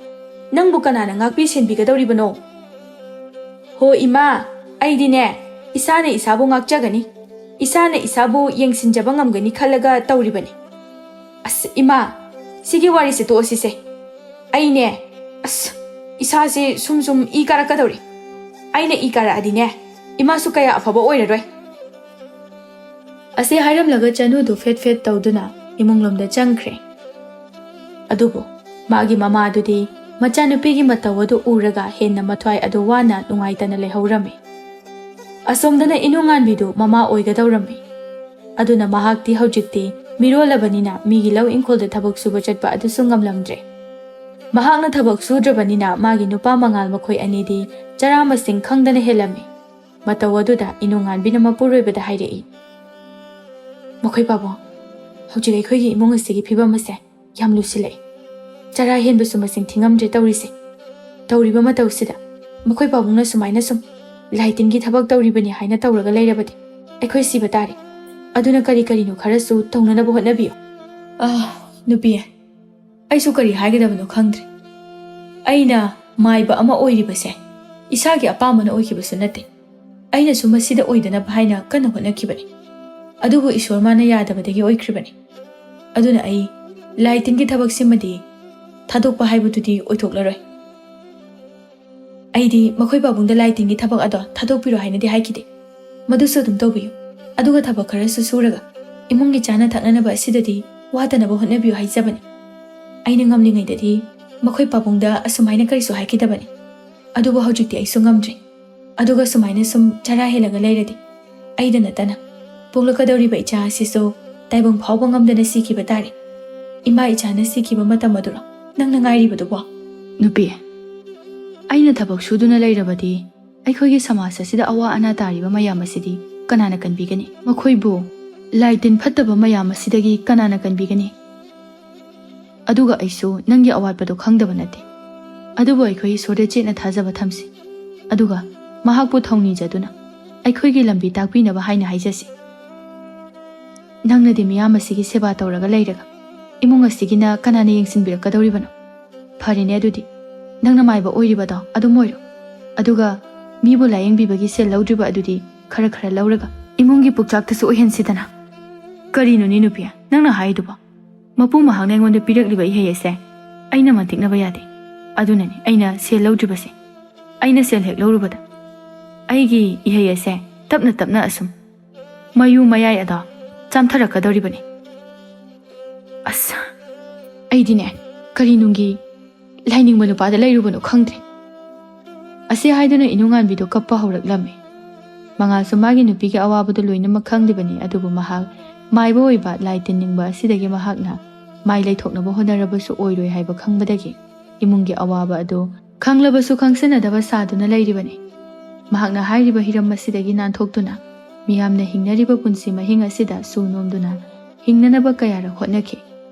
ꯅꯪꯕꯨ ꯀꯅꯥꯅ ꯉꯥꯛꯄꯤ ꯁꯦꯟꯕꯤꯒꯗꯧꯔꯤꯕꯅꯣ? ꯍꯣ ꯏꯃꯥ, ꯑꯩꯗꯤꯅꯦ, ꯏꯁꯥꯅ ꯏꯁꯥꯕꯨ ꯉꯥꯛꯆꯒꯅꯤ, ꯏꯁꯥꯅ ꯏꯁꯥꯕꯨ ꯌꯦꯡꯁꯤꯟꯖꯕ ꯉꯝꯒꯅꯤ ꯈꯜꯂꯒ ꯇꯧꯔꯤꯕꯅꯤ꯫ ꯑꯁ ꯏꯃꯥ, ꯁꯤꯒꯤ ꯋꯥꯔꯤꯁꯦ ꯇꯣꯛꯑꯁꯤꯁꯦ꯫ ꯑꯩꯅꯦ, ꯑꯁ, ꯏꯁꯥꯁꯦ ꯁꯨꯝ ꯁꯨꯝ ꯏ ꯀꯥꯔꯛꯀꯗꯧꯔꯤ꯫ ꯑꯩꯅ ꯏ ꯀꯥꯔꯛꯑꯗꯤꯅꯦ, ꯏꯃꯥꯁꯨ ꯀꯌꯥ ꯑꯐꯕ ꯑꯣꯏꯔꯔꯣꯏ꯫ ꯑꯁꯤ ꯍꯥꯏꯔꯝꯂꯒ ꯆꯅꯨꯗꯨ ꯐꯦꯠ ꯐꯦꯠ ꯇꯧꯗꯨꯅ ꯏꯃꯨꯡꯂꯣꯝꯗ ꯆꯪꯈ꯭ꯔꯦ꯫ ꯑꯗꯨꯕꯨ ꯃꯥꯒꯤ ꯃꯃꯥꯗꯨꯗꯤ ꯃꯆꯥꯅꯨꯄꯤꯒꯤ ꯃꯇꯧ ꯑꯗꯨ ꯎꯔꯒ ꯍꯦꯟꯅ ꯃꯊ꯭ꯋꯥꯏ ꯑꯗꯨ ꯋꯥꯅ ꯅꯨꯡꯉꯥꯏꯇꯅ ꯂꯩꯍꯧꯔꯝꯃꯤ꯫ ꯑꯁꯣꯝꯗꯅ ꯏꯅꯨꯉꯥꯟꯕꯤꯗꯨ ꯃꯃꯥ ꯑꯣꯏꯒꯗꯧꯔꯝꯃꯤ꯫ ꯑꯗꯨꯅ ꯃꯍꯥꯛꯇꯤ ꯍꯧꯖꯤꯛꯇꯤ ꯃꯤꯔꯣꯜꯂꯕꯅꯤꯅ ꯃꯤꯒꯤ ꯂꯧ ꯏꯪꯈꯣꯜꯗ ꯊꯕꯛ ꯁꯨꯕ ꯆꯠꯄ ꯑꯗꯨꯁꯨ ꯉꯝꯂꯝꯗ꯭ꯔꯦ꯫ ꯃꯍꯥꯛꯅ ꯊꯕꯛ ꯁꯨꯗ꯭ꯔꯕꯅꯤꯅ ꯃꯥꯒꯤ ꯅꯨꯄꯥ ꯃꯉꯥꯜ ꯃꯈꯣꯏ ꯑꯅꯤꯗꯤ ꯆꯔꯥ ꯃꯁꯤꯡ ꯈꯪꯗꯅ ꯍꯦꯜꯂꯝꯃꯤ꯫ ꯃꯇꯧ ꯑꯗꯨꯗ ꯏꯅꯨꯉꯥꯟꯕꯤꯅ ꯃꯄꯨꯔꯣꯏꯕꯗ ꯍꯥꯏꯔꯛꯏ, "ꯃꯈꯣꯏ ꯄꯥꯕꯨꯡ, ꯍꯧꯖꯤꯛ ꯑꯩꯈꯣꯏꯒꯤ ꯏꯃꯨꯡ ꯑꯁꯤꯒꯤ ꯐꯤꯕꯝ ꯑꯁꯦ ꯌꯥꯝ ꯂꯨꯁꯤꯜꯂꯛꯏ꯫ ꯆꯔꯥ ꯍꯦꯟꯕꯁꯨ ꯃꯁꯤꯡ ꯊꯤꯉꯝꯗ꯭ꯔꯦ ꯇꯧꯔꯤꯁꯦ꯫ ꯇꯧꯔꯤꯕ ꯃꯇꯧꯁꯤꯗ ꯃꯈꯣꯏ ꯄꯥꯕꯨꯡꯅ ꯁꯨꯃꯥꯏꯅ ꯁꯨꯝ ꯂꯥꯏ ꯇꯤꯟꯒꯤ ꯊꯕꯛ ꯇꯧꯔꯤꯕꯅꯤ ꯍꯥꯏꯅ ꯇꯧꯔꯒ ꯂꯩꯔꯕꯗꯤ ꯑꯩꯈꯣꯏ ꯁꯤꯕ ꯇꯥꯔꯦ꯫ ꯑꯗꯨꯅ ꯀꯔꯤ ꯀꯔꯤꯅꯣ ꯈꯔꯁꯨ ꯇꯧꯅꯅꯕ ꯍꯣꯠꯅꯕꯤꯌꯨ꯫" ꯑꯥ, ꯅꯨꯄꯤ, ꯑꯩꯁꯨ ꯀꯔꯤ ꯍꯥꯏꯒꯗꯕꯅꯣ ꯈꯪꯗ꯭ꯔꯦ꯫ ꯑꯩꯅ ꯃꯥꯏꯕ ꯑꯃ ꯑꯣꯏꯔꯤꯕꯁꯦ ꯏꯁꯥꯒꯤ ꯑꯄꯥꯝꯕꯅ ꯑꯣꯏꯈꯤꯕꯁꯨ ꯅꯠꯇꯦ꯫ ꯑꯩꯅꯁꯨ ꯃꯁꯤꯗ ꯑꯣꯏꯗꯅꯕ ꯍꯥꯏꯅ ꯀꯟꯅ ꯍꯣꯠꯅꯈꯤꯕꯅꯤ꯫ ꯑꯗꯨꯕꯨ ꯏꯁꯣꯔ ꯃꯥꯅ ꯌꯥꯗꯕꯗꯒꯤ ꯑꯣꯏꯈ꯭ꯔꯤꯕꯅꯤ꯫ ꯑꯗꯨꯅ ꯑꯩ ꯂꯥꯏ ꯇꯤꯟꯒꯤ ꯊꯕꯛꯁꯤꯃꯗꯤ ꯊꯥꯗꯣꯛꯄ ꯍꯥꯏꯕꯗꯨꯗꯤ ꯑꯣꯏꯊꯣꯛꯂꯔꯣꯏ꯫ ꯑꯩꯗꯤ ꯃꯈꯣꯏ ꯄꯥꯕꯨꯡꯗ ꯂꯥꯏ ꯇꯤꯟꯒꯤ ꯊꯕꯛ ꯑꯗꯣ ꯊꯥꯗꯣꯛꯄꯤꯔꯣ ꯍꯥꯏꯅꯗꯤ ꯍꯥꯏꯈꯤꯗꯦ꯫ ꯃꯗꯨꯁꯨ ꯑꯗꯨꯝ ꯇꯧꯕꯤꯌꯨ꯫ ꯑꯗꯨꯒ ꯊꯕꯛ ꯈꯔꯁꯨ ꯁꯨꯔꯒ ꯏꯃꯨꯡꯒꯤ ꯆꯥꯅ ꯊꯛꯅꯅꯕ ꯑꯁꯤꯗꯗꯤ ꯋꯥꯗꯅꯕ ꯍꯣꯠꯅꯕꯤꯌꯨ ꯍꯥꯏꯖꯕꯅꯤ꯫ ꯑꯩꯅ ꯉꯝꯂꯤꯉꯩꯗꯗꯤ ꯃꯈꯣꯏ ꯄꯥꯕꯨꯡꯗ ꯑꯁꯨꯃꯥꯏꯅ ꯀꯔꯤꯁꯨ ꯍꯥꯏꯈꯤꯗꯕꯅꯤ꯫ ꯑꯗꯨꯕꯨ ꯍꯧꯖꯤꯛꯇꯤ ꯑꯩꯁꯨ ꯉꯝꯗ꯭ꯔꯦ꯫ ꯑꯗꯨꯒ ꯁꯨꯃꯥꯏꯅ ꯁꯨꯝ ꯆꯔꯥ ꯍꯦꯜꯂꯒ ꯂꯩꯔꯗꯤ ꯑꯩꯗ ꯅꯠꯇꯅ ꯄꯣꯛꯂꯛꯀꯗꯧꯔꯤꯕ ꯏꯆꯥ ꯑꯁꯤꯁꯨ ꯇꯥꯏꯕꯪ ꯐꯥꯎꯕ ꯉꯝꯗꯅ ꯁꯤꯈꯤꯕ ꯇꯥꯔꯦ꯫ ꯏꯃꯥ ꯏꯆꯥꯅ ꯁꯤꯈꯤꯕ ꯃꯇꯝ ꯑꯗꯨꯔꯣ ꯅꯪꯅ ꯉꯥꯏꯔꯤꯕꯗꯨꯕꯣ? ꯅꯨꯄꯤ, ꯑꯩꯅ ꯊꯕꯛ ꯁꯨꯗꯨꯅ ꯂꯩꯔꯕꯗꯤ ꯑꯩꯈꯣꯏꯒꯤ ꯁꯃꯥꯖ ꯑꯁꯤꯗ ꯑꯋꯥ ꯑꯅꯥ ꯇꯥꯔꯤꯕ ꯃꯌꯥꯝ ꯑꯁꯤꯗꯤ ꯀꯅꯥꯅ ꯀꯟꯕꯤꯒꯅꯤ? ꯃꯈꯣꯏꯕꯨ ꯂꯥꯏ ꯇꯤꯟ ꯐꯠꯇꯕ ꯃꯌꯥꯝ ꯑꯁꯤꯗꯒꯤ ꯀꯅꯥꯅ ꯀꯟꯕꯤꯒꯅꯤ? ꯑꯗꯨꯒ ꯑꯩꯁꯨ ꯅꯪꯒꯤ ꯑꯋꯥꯠꯄꯗꯣ ꯈꯪꯗꯕ ꯅꯠꯇꯦ꯫ ꯑꯗꯨꯕꯨ ꯑꯩꯈꯣꯏ ꯏꯁꯣꯔꯗ ꯆꯦꯠꯅ ꯊꯥꯖꯕ ꯊꯝꯁꯤ, ꯑꯗꯨꯒ ꯃꯍꯥꯛꯄꯨ ꯊꯧꯅꯤꯖꯗꯨꯅ ꯑꯩꯈꯣꯏꯒꯤ ꯂꯝꯕꯤ ꯇꯥꯛꯄꯤꯅꯕ ꯍꯥꯏꯅ ꯍꯥꯏꯖꯁꯤ꯫ ꯅꯪꯅꯗꯤ ꯃꯤꯌꯥꯝ ꯑꯁꯤꯒꯤ ꯁꯦꯕꯥ ꯇꯧꯔꯒ ꯂꯩꯔꯒ ꯏꯃꯨꯡ ꯑꯁꯤꯒꯤꯅ ꯀꯅꯥꯅ ꯌꯦꯡꯁꯤꯟꯕꯤꯔꯛꯀꯗꯧꯔꯤꯕꯅꯣ? ꯐꯔꯦꯅꯦ, ꯑꯗꯨꯗꯤ ꯅꯪꯅ ꯃꯥꯏꯕ ꯑꯣꯏꯔꯤꯕꯗꯣ ꯑꯗꯨꯝ ꯑꯣꯏꯔꯣ, ꯑꯗꯨꯒ ꯃꯤꯕꯨ ꯂꯥꯌꯦꯡꯕꯤꯕꯒꯤ ꯁꯦꯜ ꯂꯧꯗ꯭ꯔꯤꯕ ꯑꯗꯨꯗꯤ ꯈꯔ ꯈꯔ ꯂꯧꯔꯒ ꯏꯃꯨꯡꯒꯤ ꯄꯨꯛꯆꯥꯛꯇꯁꯨ ꯑꯣꯏꯍꯟꯁꯤꯗꯅ꯫ ꯀꯔꯤꯅꯣꯅꯦ ꯅꯨꯄꯤ, ꯅꯪꯅ ꯍꯥꯏꯗꯨꯕꯣ? ꯃꯄꯨ ꯃꯍꯥꯛꯅ ꯑꯩꯉꯣꯟꯗ ꯄꯤꯔꯛꯂꯤꯕ ꯏꯍꯩ ꯑꯁꯦ ꯑꯩꯅ ꯃꯟꯊꯤꯛꯅꯕ ꯌꯥꯗꯦ꯫ ꯑꯗꯨꯅꯅꯤ ꯑꯩꯅ ꯁꯦꯜ ꯂꯧꯗ꯭ꯔꯤꯕꯁꯦ꯫ ꯑꯩꯅ ꯁꯦꯜ ꯍꯦꯛ ꯂꯧꯔꯨꯕꯗ ꯑꯩꯒꯤ ꯏꯍꯩ ꯑꯁꯦ ꯇꯞꯅ ꯇꯞꯅ ꯑꯁꯨꯝ ꯃꯌꯨ ꯃꯌꯥꯏ ꯑꯗꯣ ꯆꯥꯝꯊꯔꯛꯀꯗꯧꯔꯤꯕꯅꯤ꯫ ꯑꯁ, ꯑꯩꯗꯤꯅꯦ, ꯀꯔꯤ ꯅꯨꯡꯒꯤ ꯂꯥꯏꯅꯤꯡꯕ ꯅꯨꯄꯥꯗ ꯂꯩꯔꯨꯕꯅꯣ ꯈꯪꯗ꯭ꯔꯦ꯫ ꯑꯁꯤ ꯍꯥꯏꯗꯨꯅ ꯏꯅꯨꯉꯥꯟꯕꯤꯗꯨ ꯀꯞꯄ ꯍꯧꯔꯛꯂꯝꯃꯤ꯫ ꯃꯉꯥꯜꯁꯨ ꯃꯥꯒꯤ ꯅꯨꯄꯤꯒꯤ ꯑꯋꯥꯕꯗꯨ ꯂꯣꯏꯅꯃꯛ ꯈꯪꯂꯤꯕꯅꯤ, ꯑꯗꯨꯕꯨ ꯃꯍꯥꯛ ꯃꯥꯏꯕ ꯑꯣꯏꯕ ꯂꯥꯏ ꯇꯤꯟꯅꯤꯡꯕ ꯑꯁꯤꯗꯒꯤ ꯃꯍꯥꯛꯅ ꯃꯥꯏ ꯂꯩꯊꯣꯛꯅꯕ ꯍꯣꯠꯅꯔꯕꯁꯨ ꯑꯣꯏꯔꯣꯏ ꯍꯥꯏꯕ ꯈꯪꯕꯗꯒꯤ ꯏꯃꯨꯡꯒꯤ ꯑꯋꯥꯕ ꯑꯗꯨ ꯈꯪꯂꯕꯁꯨ ꯈꯪꯁꯤꯟꯅꯗꯕ ꯁꯥꯗꯨꯅ ꯂꯩꯔꯤꯕꯅꯤ꯫ ꯃꯍꯥꯛꯅ ꯍꯥꯏꯔꯤꯕ ꯍꯤꯔꯝ ꯑꯁꯤꯗꯒꯤ ꯅꯥꯟꯊꯣꯛꯇꯨꯅ ꯃꯤꯌꯥꯝꯅ ꯍꯤꯡꯅꯔꯤꯕ ꯄꯨꯟꯁꯤ ꯃꯍꯤꯡ ꯑꯁꯤꯗ ꯁꯨ ꯅꯣꯝꯗꯨꯅ ꯍꯤꯡꯅꯅꯕ ꯀꯌꯥꯔꯛ ꯍꯣꯠꯅꯈꯤ꯫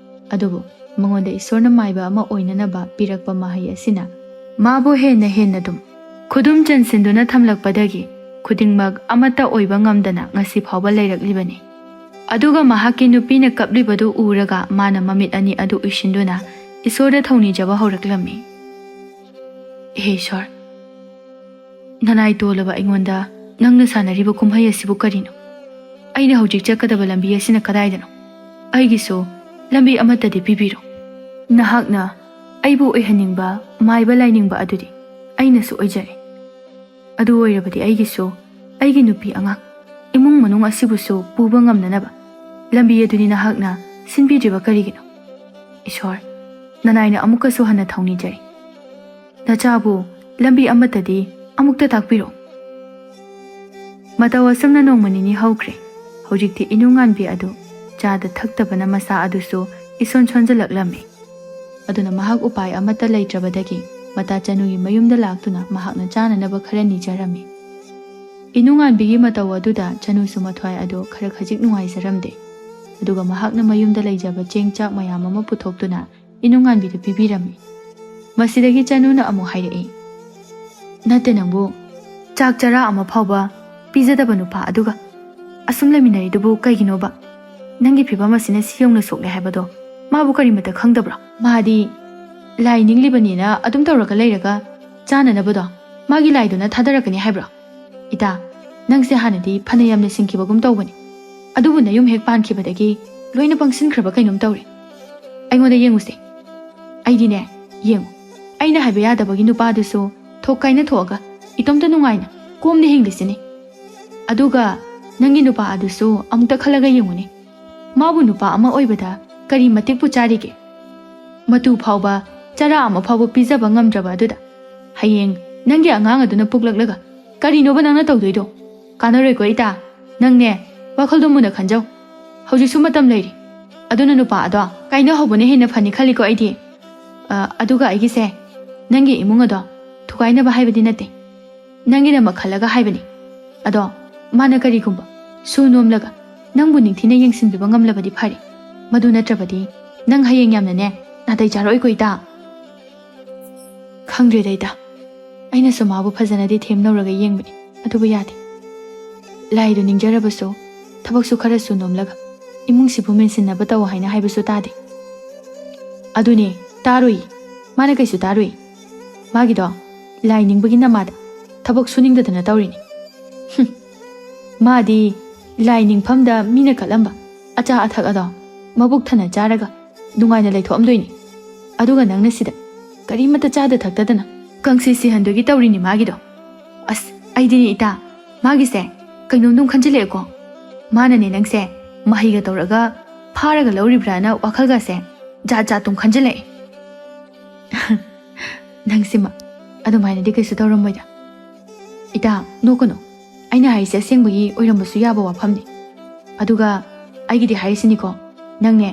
ꯑꯗꯨꯕꯨ ꯃꯉꯣꯟꯗ ꯏꯁꯣꯔꯅ ꯃꯥꯏꯕ ꯑꯃ ꯑꯣꯏꯅꯅꯕ ꯄꯤꯔꯛꯄ ꯃꯍꯩ ꯑꯁꯤꯅ ꯃꯥꯕꯨ ꯍꯦꯟꯅ ꯍꯦꯟꯅ ꯑꯗꯨꯝ ꯈꯨꯗꯨꯝ ꯆꯟꯁꯤꯟꯗꯨꯅ ꯊꯝꯂꯛꯄꯗꯒꯤ ꯈꯨꯗꯤꯡꯃꯛ ꯑꯃꯠꯇ ꯑꯣꯏꯕ ꯉꯝꯗꯅ ꯉꯁꯤ ꯐꯥꯎꯕ ꯂꯩꯔꯛꯂꯤꯕꯅꯤ꯫ ꯑꯗꯨꯒ ꯃꯍꯥꯛꯀꯤ ꯅꯨꯄꯤꯅ ꯀꯞꯂꯤꯕꯗꯨ ꯎꯔꯒ ꯃꯥꯅ ꯃꯃꯤꯠ ꯑꯅꯤ ꯑꯗꯨ ꯎꯏꯁꯤꯟꯗꯨꯅ ꯏꯁꯣꯔꯗ ꯊꯧꯅꯤꯖꯕ ꯍꯧꯔꯛꯂꯝꯃꯤ꯫ "ꯍꯦ ꯏꯁꯣꯔ, ꯅꯅꯥꯏ ꯇꯣꯜꯂꯕ ꯑꯩꯉꯣꯟꯗ ꯅꯪꯅ ꯁꯥꯟꯅꯔꯤꯕ ꯀꯨꯝꯍꯩ ꯑꯁꯤꯕꯨ ꯀꯔꯤꯅꯣ? ꯑꯩꯅ ꯍꯧꯖꯤꯛ ꯆꯠꯀꯗꯕ ꯂꯝꯕꯤ ꯑꯁꯤꯅ ꯀꯗꯥꯏꯗꯅꯣ? ꯑꯩꯒꯤꯁꯨ ꯂꯝꯕꯤ ꯑꯃꯠꯇꯗꯤ ꯄꯤꯕꯤꯔꯣ꯫ ꯅꯍꯥꯛꯅ ꯑꯩꯕꯨ ꯑꯣꯏꯍꯟꯅꯤꯡꯕ ꯃꯥꯏꯕ ꯂꯥꯏꯅꯤꯡꯕ ꯑꯗꯨꯗꯤ ꯑꯩꯅꯁꯨ ꯑꯣꯏꯖꯔꯦ꯫ ꯑꯗꯨ ꯑꯣꯏꯔꯕꯗꯤ ꯑꯩꯒꯤꯁꯨ ꯑꯩꯒꯤ ꯅꯨꯄꯤ ꯑꯉꯥꯡ, ꯏꯃꯨꯡ ꯃꯅꯨꯡ ꯑꯁꯤꯕꯨꯁꯨ ꯄꯨꯕ ꯉꯝꯅꯅꯕ ꯂꯝꯕꯤ ꯑꯗꯨꯗꯤ ꯅꯍꯥꯛꯅ ꯁꯤꯟꯕꯤꯗ꯭ꯔꯤꯕ ꯀꯔꯤꯒꯤꯅꯣ? ꯏꯁꯣꯔ, ꯅꯅꯥꯏꯅ ꯑꯃꯨꯛꯀꯁꯨ ꯍꯟꯅ ꯊꯧꯅꯤꯖꯔꯤ꯫ ꯅꯆꯥꯕꯨ ꯂꯝꯕꯤ ꯑꯃꯠꯇꯗꯤ ꯑꯃꯨꯛꯇ ꯇꯥꯛꯄꯤꯔꯣ꯫" ꯃꯇꯧ ꯑꯁꯨꯝꯅ ꯅꯣꯡꯃ ꯅꯤꯅꯤ ꯍꯧꯈ꯭ꯔꯦ꯫ ꯍꯧꯖꯤꯛꯇꯤ ꯏꯅꯨꯉꯥꯟꯕꯤ ꯑꯗꯨ ꯆꯥꯗ ꯊꯛꯇꯕꯅ ꯃꯁꯥ ꯑꯗꯨꯁꯨ ꯏꯁꯣꯟ ꯁꯣꯟꯖꯜꯂꯛꯂꯝꯃꯤ꯫ ꯑꯗꯨꯅ ꯃꯍꯥꯛ ꯎꯄꯥꯏ ꯑꯃꯠꯇ ꯂꯩꯇ꯭ꯔꯕꯗꯒꯤ ꯃꯇꯥ ꯆꯅꯨꯒꯤ ꯃꯌꯨꯝꯗ ꯂꯥꯛꯇꯨꯅ ꯃꯍꯥꯛꯅ ꯆꯥꯅꯅꯕ ꯈꯔ ꯅꯤꯖꯔꯝꯃꯤ꯫ ꯏꯅꯨꯉꯥꯟꯕꯤꯒꯤ ꯃꯇꯧ ꯑꯗꯨꯗ ꯆꯅꯨꯁꯨ ꯃꯊ꯭ꯋꯥꯏ ꯑꯗꯨ ꯈꯔ ꯈꯖꯤꯛ ꯅꯨꯡꯉꯥꯏꯖꯔꯝꯗꯦ꯫ ꯑꯗꯨꯒ ꯃꯍꯥꯛꯅ ꯃꯌꯨꯝꯗ ꯂꯩꯖꯕ ꯆꯦꯡ ꯆꯥꯛ ꯃꯌꯥꯝ ꯑꯃ ꯄꯨꯊꯣꯛꯇꯨꯅ ꯏꯅꯨꯉꯥꯟꯕꯤꯗ ꯄꯤꯕꯤꯔꯝꯃꯤ꯫ ꯃꯁꯤꯗꯒꯤ ꯆꯅꯨꯅ ꯑꯃꯨꯛ ꯍꯥꯏꯔꯛꯏ, "ꯅꯠꯇꯦ ꯅꯪꯕꯨ, ꯆꯥꯛ ꯆꯔꯥ ꯑꯃ ꯐꯥꯎꯕ ꯄꯤꯖꯗꯕ ꯅꯨꯄꯥ ꯑꯗꯨꯒ ꯑꯁꯨꯝ ꯂꯩꯃꯤꯟꯅꯔꯤꯗꯨꯕꯨ ꯀꯩꯒꯤꯅꯣꯕ? ꯅꯪꯒꯤ ꯐꯤꯕꯝ ꯑꯁꯤꯅ ꯁꯤ ꯌꯧꯅ ꯁꯣꯛꯂꯦ ꯍꯥꯏꯕꯗꯣ ꯃꯥꯕꯨ ꯀꯔꯤꯃꯇ ꯈꯪꯗꯕ꯭ꯔꯣ? ꯃꯥꯗꯤ ꯂꯥꯏ ꯅꯤꯡꯂꯤꯕꯅꯤꯅ ꯑꯗꯨꯝ ꯇꯧꯔꯒ ꯂꯩꯔꯒ ꯆꯥꯅꯅꯕꯗꯣ ꯃꯥꯒꯤ ꯂꯥꯏꯗꯨꯅ ꯊꯥꯗꯔꯛꯀꯅꯤ ꯍꯥꯏꯕ꯭ꯔꯣ? ꯏꯇꯥ, ꯅꯪꯁꯦ ꯍꯥꯟꯅꯗꯤ ꯐꯅ ꯌꯥꯝꯅ ꯁꯤꯡꯈꯤꯕꯒꯨꯝ ꯇꯧꯕꯅꯤ, ꯑꯗꯨꯕꯨ ꯅꯌꯨꯝ ꯍꯦꯛ ꯄꯥꯟꯈꯤꯕꯗꯒꯤ ꯂꯣꯏꯅ ꯄꯪꯁꯤꯟꯈ꯭ꯔꯕ ꯀꯩꯅꯣꯝ ꯇꯧꯔꯦ꯫ ꯑꯩꯉꯣꯟꯗ ꯌꯦꯡꯉꯨꯁꯦ꯫ ꯑꯩꯗꯤꯅꯦ, ꯌꯦꯡꯉꯨ, ꯑꯩꯅ ꯍꯥꯏꯕ ꯌꯥꯗꯕꯒꯤ ꯅꯨꯄꯥꯗꯨꯁꯨ ꯊꯣꯛ ꯀꯥꯏꯅ ꯊꯣꯛꯑꯒ ꯏꯇꯣꯝꯇ ꯅꯨꯡꯉꯥꯏꯅ ꯀꯣꯝꯅ ꯍꯤꯡꯂꯤꯁꯤꯅꯤ꯫ ꯑꯗꯨꯒ ꯅꯪꯒꯤ ꯅꯨꯄꯥ ꯑꯗꯨꯁꯨ ꯑꯃꯨꯛꯇ ꯈꯜꯂꯒ ꯌꯦꯡꯉꯨꯅꯦ꯫ ꯃꯥꯕꯨ ꯅꯨꯄꯥ ꯑꯃ ꯑꯣꯏꯕꯗ ꯀꯔꯤ ꯃꯇꯤꯛꯄꯨ ꯆꯥꯔꯤꯒꯦ? ꯃꯇꯨ ꯐꯥꯎꯕ ꯆꯔꯥ ꯑꯃ ꯐꯥꯎꯕ ꯄꯤꯖꯕ ꯉꯝꯗ꯭ꯔꯕ ꯑꯗꯨꯗ ꯍꯌꯦꯡ ꯅꯪꯒꯤ ꯑꯉꯥꯡ ꯑꯗꯨꯅ ꯄꯣꯛꯂꯛꯂꯒ ꯀꯔꯤꯅꯣꯕ ꯅꯪꯅ ꯇꯧꯗꯣꯏꯗꯣ? ꯀꯥꯟꯅꯔꯣꯏꯀꯣ ꯏꯇꯥ꯫ ꯅꯪꯅꯦ, ꯋꯥꯈꯜꯗꯣ ꯃꯨꯟꯅ ꯈꯟꯖꯧ꯫ ꯍꯧꯖꯤꯛꯁꯨ ꯃꯇꯝ ꯂꯩꯔꯤ꯫ ꯑꯗꯨꯅ ꯅꯨꯄꯥ ꯑꯗꯣ ꯀꯥꯏꯅꯍꯧꯕꯅ ꯍꯦꯟꯅ ꯐꯅꯤ ꯈꯜꯂꯤꯀꯣ ꯑꯩꯗꯤ꯫ ꯑ, ꯑꯗꯨꯒ ꯑꯩꯒꯤꯁꯦ, ꯅꯪꯒꯤ ꯏꯃꯨꯡ ꯑꯗꯣ ꯊꯨꯒꯥꯏꯅꯕ ꯍꯥꯏꯕꯗꯤ ꯅꯠꯇꯦ꯫ ꯅꯪꯒꯤꯗꯃꯛ ꯈꯜꯂꯒ ꯍꯥꯏꯕꯅꯤ꯫ ꯑꯗꯣ ꯃꯥꯅ ꯀꯔꯤꯒꯨꯝꯕ ꯁꯨ ꯅꯣꯝꯂꯒ ꯅꯪꯕꯨ ꯅꯤꯡꯊꯤꯅ ꯌꯦꯡꯁꯤꯟꯕꯤꯕ ꯉꯝꯂꯕꯗꯤ ꯐꯔꯦ꯫ ꯃꯗꯨ ꯅꯠꯇ꯭ꯔꯕꯗꯤ ꯅꯪ ꯍꯌꯦꯡ ꯌꯥꯝꯅꯅꯦ ꯅꯥꯇꯩ ꯆꯥꯔꯛꯑꯣꯏꯀꯣ ꯏꯇꯥ꯫ ꯈꯪꯗ꯭ꯔꯦꯗ ꯏꯇꯥ꯫ ꯑꯩꯅꯁꯨ ꯃꯥꯕꯨ ꯐꯖꯅꯗꯤ ꯊꯦꯝꯅꯧꯔꯒ ꯌꯦꯡꯕꯅꯤ, ꯑꯗꯨꯕꯨ ꯌꯥꯗꯦ꯫ ꯂꯥꯏꯗꯨ ꯅꯤꯡꯖꯔꯕꯁꯨ ꯊꯕꯛꯁꯨ ꯈꯔꯁꯨ ꯅꯣꯝꯂꯒ ꯏꯃꯨꯡꯁꯤꯕꯨ ꯃꯦꯟꯁꯤꯟꯅꯕ ꯇꯧ ꯍꯥꯏꯅ ꯍꯥꯏꯕꯁꯨ ꯇꯥꯗꯦ꯫ ꯑꯗꯨꯅꯦ, ꯇꯥꯔꯣꯏ꯫ ꯃꯥꯅ ꯀꯩꯁꯨ ꯇꯥꯔꯣꯏ꯫ ꯃꯥꯒꯤꯗꯣ ꯂꯥꯏ ꯅꯤꯡꯕꯒꯤ ꯅꯃꯥꯗ ꯊꯕꯛ ꯁꯨꯅꯤꯡꯗꯗꯅ ꯇꯧꯔꯤꯅꯤ꯫ ꯍꯨꯝ꯫ ꯃꯥꯗꯤ ꯂꯥꯏ ꯅꯤꯡꯐꯝꯗ ꯃꯤꯅ ꯀꯠꯂꯝꯕ ꯑꯆꯥ ꯑꯊꯛ ꯑꯗꯣ ꯃꯕꯨꯛ ꯊꯟꯅ ꯆꯥꯔꯒ ꯅꯨꯡꯉꯥꯏꯅ ꯂꯩꯊꯣꯛꯑꯝꯗꯣꯏꯅꯤ꯫ ꯑꯗꯨꯒ ꯅꯪꯅ ꯁꯤꯗ ꯀꯔꯤꯃꯠꯇ ꯆꯥꯗ ꯊꯛꯇꯗꯅ ꯀꯪꯁꯤ ꯁꯤꯍꯟꯗꯣꯏꯒꯤ ꯇꯧꯔꯤꯅꯤ ꯃꯥꯒꯤꯗꯣ꯫ ꯑꯁ, ꯑꯩꯗꯤꯅꯦ ꯏꯇꯥ, ꯃꯥꯒꯤꯁꯦ ꯀꯩꯅꯣꯝꯗꯨꯝ ꯈꯟꯖꯤꯜꯂꯛꯑꯦꯀꯣ꯫ ꯃꯥꯅꯅꯦ ꯅꯪꯁꯦ ꯃꯍꯩꯒ ꯇꯧꯔꯒ ꯐꯥꯔꯒ ꯂꯧꯔꯤꯕ꯭ꯔꯥꯅ ꯋꯥꯈꯜꯒꯁꯦ ꯖꯥꯠ ꯖꯥꯠꯇꯨꯝ ꯈꯟꯖꯤꯜꯂꯛꯑꯦ꯫ ꯅꯪꯁꯤꯃ ꯑꯗꯨꯃꯥꯏꯅꯗꯤ ꯀꯩꯁꯨ ꯇꯧꯔꯝꯃꯣꯏꯗ꯫ ꯏꯇꯥ, ꯅꯣꯛꯀꯅꯨ꯫ ꯑꯩꯅ ꯍꯥꯏꯔꯤꯁꯦ ꯑꯁꯦꯡꯕꯒꯤ ꯑꯣꯏꯔꯝꯕꯁꯨ ꯌꯥꯕ ꯋꯥꯐꯝꯅꯤ꯫ ꯑꯗꯨꯒ ꯑꯩꯒꯤꯗꯤ ꯍꯥꯏꯔꯤꯁꯤꯅꯤꯀꯣ, ꯅꯪꯅꯦ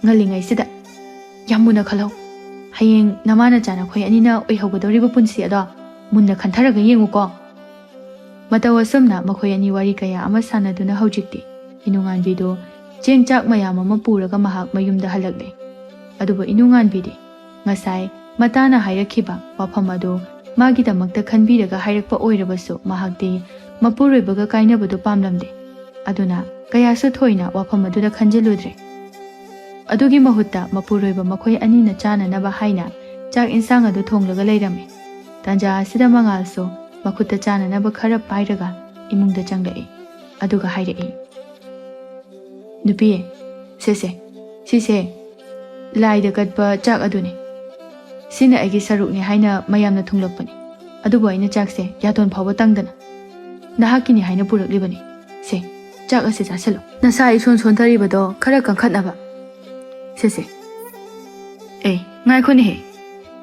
ꯉꯜꯂꯤꯉꯩꯁꯤꯗ ꯌꯥꯝ ꯃꯨꯟꯅ ꯈꯜꯍꯧ꯫ ꯍꯌꯦꯡ ꯅꯃꯥ ꯅꯆꯥ ꯅꯈꯣꯏ ꯑꯅꯤꯅ ꯑꯣꯏꯍꯧꯒꯗꯧꯔꯤꯕ ꯄꯨꯟꯁꯤ ꯑꯗꯣ ꯃꯨꯟꯅ ꯈꯟꯊꯔꯒ ꯌꯦꯡꯉꯨꯀꯣ꯫ ꯃꯇꯧ ꯑꯁꯨꯝꯅ ꯃꯈꯣꯏ ꯑꯅꯤ ꯋꯥꯔꯤ ꯀꯌꯥ ꯑꯃ ꯁꯥꯟꯅꯗꯨꯅ ꯍꯧꯖꯤꯛꯇꯤ ꯏꯅꯨꯉꯥꯟꯕꯤꯗꯨ ꯆꯦꯡ ꯆꯥꯛ ꯃꯌꯥꯝ ꯑꯃ ꯄꯨꯔꯒ ꯃꯍꯥꯛ ꯃꯌꯨꯝꯗ ꯍꯜꯂꯛꯂꯦ꯫ ꯑꯗꯨꯕꯨ ꯏꯅꯨꯉꯥꯟꯕꯤꯗꯤ ꯉꯁꯥꯏ ꯃꯇꯥꯅ ꯍꯥꯏꯔꯛꯈꯤꯕ ꯋꯥꯐꯝ ꯑꯗꯨ ꯃꯥꯒꯤꯗꯃꯛꯇ ꯈꯟꯕꯤꯔꯒ ꯍꯥꯏꯔꯛꯄ ꯑꯣꯏꯔꯕꯁꯨ, ꯃꯍꯥꯛꯇꯤ ꯃꯄꯨꯔꯣꯏꯕꯒ ꯀꯥꯏꯅꯕꯗꯨ ꯄꯥꯝꯂꯝꯗꯦ꯫ ꯑꯗꯨꯅ ꯀꯌꯥꯁꯨ ꯊꯣꯏꯅ ꯋꯥꯐꯝ ꯑꯗꯨꯗ ꯈꯟꯖꯤꯜꯂꯨꯗ꯭ꯔꯦ꯫ ꯑꯗꯨꯒꯤ ꯃꯍꯨꯠꯇ ꯃꯄꯨꯔꯣꯏꯕ ꯃꯈꯣꯏ ꯑꯅꯤꯅ ꯆꯥꯅꯅꯕ ꯍꯥꯏꯅ ꯆꯥꯛ ꯏꯟꯁꯥꯡ ꯑꯗꯨ ꯊꯣꯡꯂꯒ ꯂꯩꯔꯝꯃꯤ꯫ ꯇꯥꯟꯖꯥ ꯑꯁꯤꯗ ꯃꯉꯥꯜꯁꯨ ꯃꯈꯨꯠꯇ ꯆꯥꯅꯅꯕ ꯈꯔ ꯄꯥꯏꯔꯒ ꯏꯃꯨꯡꯗ ꯆꯪꯂꯛꯏ꯫ ꯑꯗꯨꯒ ꯍꯥꯏꯔꯛꯏ, "ꯅꯨꯄꯤ, ꯁꯦꯁꯦ, ꯁꯤꯁꯦ ꯂꯥꯏꯗ ꯀꯠꯄ ꯆꯥꯛ ꯑꯗꯨꯅꯤ꯫ ꯁꯤꯅ ꯑꯩꯒꯤ ꯁꯔꯨꯛꯅꯤ ꯍꯥꯏꯅ ꯃꯌꯥꯝꯅ ꯊꯨꯡꯂꯛꯄꯅꯤ꯫ ꯑꯗꯨꯕꯨ ꯑꯩꯅ ꯆꯥꯛꯁꯦ ꯌꯥꯗꯣꯟ ꯐꯥꯎꯕ ꯇꯪꯗꯅ ꯅꯍꯥꯛꯀꯤꯅꯤ ꯍꯥꯏꯅ ꯄꯨꯔꯛꯂꯤꯕꯅꯤ꯫ ꯁꯦ, ꯆꯥꯛ ꯑꯁꯤ ꯆꯥꯁꯤꯜꯂꯨ꯫ ꯅꯁꯥ ꯏꯁꯣꯟ ꯁꯣꯟꯊꯔꯤꯕꯗꯣ ꯈꯔ ꯀꯟꯈꯠꯅꯕ꯫ ꯁꯦꯁꯦ꯫ ꯑꯦ, ꯉꯥꯏꯈꯣꯅꯦꯍꯦ꯫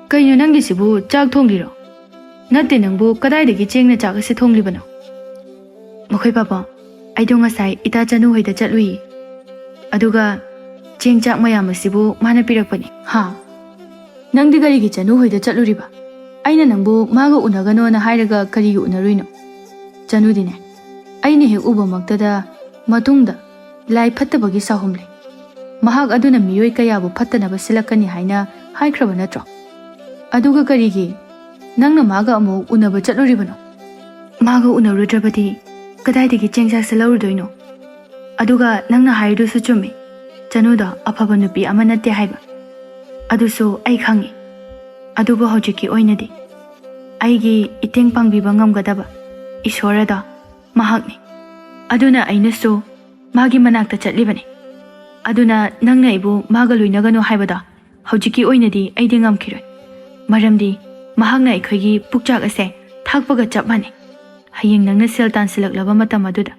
ꯀꯩꯅꯣ ꯅꯪꯒꯤꯁꯤꯕꯨ ꯆꯥꯛ ꯊꯣꯡꯂꯤꯔꯣ? ꯅꯠꯇꯦ, ꯅꯪꯕꯨ ꯀꯗꯥꯏꯗꯒꯤ ꯆꯦꯡꯅ ꯆꯥꯛ ꯑꯁꯤ ꯊꯣꯡꯂꯤꯕꯅꯣ?" "ꯃꯈꯣꯏ ꯄꯥꯕ, ꯑꯩꯗꯣ ꯉꯁꯥꯏ ꯏꯇꯥ ꯆꯅꯨ ꯍꯣꯏꯗ ꯆꯠꯂꯨꯏ꯫ ꯑꯗꯨꯒ ꯆꯦꯡ ꯆꯥꯛ ꯃꯌꯥꯝ ꯑꯁꯤꯕꯨ ꯃꯥꯅ ꯄꯤꯔꯛꯄꯅꯤ꯫" "ꯍꯥ? ꯅꯪꯗꯤ ꯀꯔꯤꯒꯤ ꯆꯅꯨ ꯍꯣꯏꯗ ꯆꯠꯂꯨꯔꯤꯕ? ꯑꯩꯅ ꯅꯪꯕꯨ ꯃꯥꯒ ꯎꯅꯒꯅꯣꯅ ꯍꯥꯏꯔꯒ ꯀꯔꯤꯒꯤ ꯎꯅꯔꯨꯏꯅꯣ?" ꯆꯅꯨꯗꯤꯅꯦ, ꯑꯩꯅ ꯍꯦꯛ ꯎꯕ ꯃꯛꯇꯗ ꯃꯇꯨꯡꯗ ꯂꯥꯏ ꯐꯠꯇꯕꯒꯤ ꯁꯥꯍꯨꯝꯂꯦ꯫ ꯃꯍꯥꯛ ꯑꯗꯨꯅ ꯃꯤꯑꯣꯏ ꯀꯌꯥꯕꯨ ꯐꯠꯇꯅꯕ ꯁꯤꯜꯂꯛꯀꯅꯤ ꯍꯥꯏꯅ ꯍꯥꯏꯈ꯭ꯔꯕ ꯅꯠꯇ꯭ꯔꯣ? ꯑꯗꯨꯒ ꯀꯔꯤꯒꯤ ꯅꯪꯅ ꯃꯥꯒ ꯑꯃꯨꯛ ꯎꯅꯕ ꯆꯠꯂꯨꯔꯤꯕꯅꯣ? ꯃꯥꯒ ꯎꯅꯔꯨꯗ꯭ꯔꯕꯗꯤ ꯀꯗꯥꯏꯗꯒꯤ ꯆꯦꯡ ꯆꯥꯛꯁꯦ ꯂꯧꯔꯨꯗꯣꯏꯅꯣ? ꯑꯗꯨꯒ ꯅꯪꯅ ꯍꯥꯏꯔꯤꯗꯨꯁꯨ ꯆꯨꯝꯃꯤ, ꯆꯅꯨꯗꯣ ꯑꯐꯕ ꯅꯨꯄꯤ ꯑꯃ ꯅꯠꯇꯦ ꯍꯥꯏꯕ꯫ ꯑꯗꯨꯁꯨ ꯑꯩ ꯈꯪꯉꯤ꯫ ꯑꯗꯨꯕꯨ ꯍꯧꯖꯤꯛꯀꯤ ꯑꯣꯏꯅꯗꯤ ꯑꯩꯒꯤ ꯏꯇꯦꯡ ꯄꯥꯡꯕꯤꯕ ꯉꯝꯒꯗꯕ ꯏꯁꯣꯔ ꯑꯗꯣ ꯃꯍꯥꯛꯅꯤ꯫ ꯑꯗꯨꯅ ꯑꯩꯅꯁꯨ ꯃꯥꯒꯤ ꯃꯅꯥꯛꯇ ꯆꯠꯂꯤꯕꯅꯤ꯫ ꯑꯗꯨꯅ ꯅꯪꯅ ꯑꯩꯕꯨ ꯃꯥꯒ ꯂꯣꯏꯅꯒꯅꯨ ꯍꯥꯏꯕꯗꯣ ꯍꯧꯖꯤꯛꯀꯤ ꯑꯣꯏꯅꯗꯤ ꯑꯩꯗꯤ ꯉꯝꯈꯤꯔꯣꯏ꯫ ꯃꯔꯝꯗꯤ ꯃꯍꯥꯛꯅ ꯑꯩꯈꯣꯏꯒꯤ ꯄꯨꯛꯆꯥꯛ ꯑꯁꯦ ꯊꯥꯛꯄꯒ ꯆꯞ ꯃꯥꯟꯅꯩ꯫ ꯍꯌꯦꯡ ꯅꯪꯅ ꯁꯦꯜ ꯇꯥꯟꯁꯤꯜꯂꯛꯂꯕ ꯃꯇꯝ ꯑꯗꯨꯗ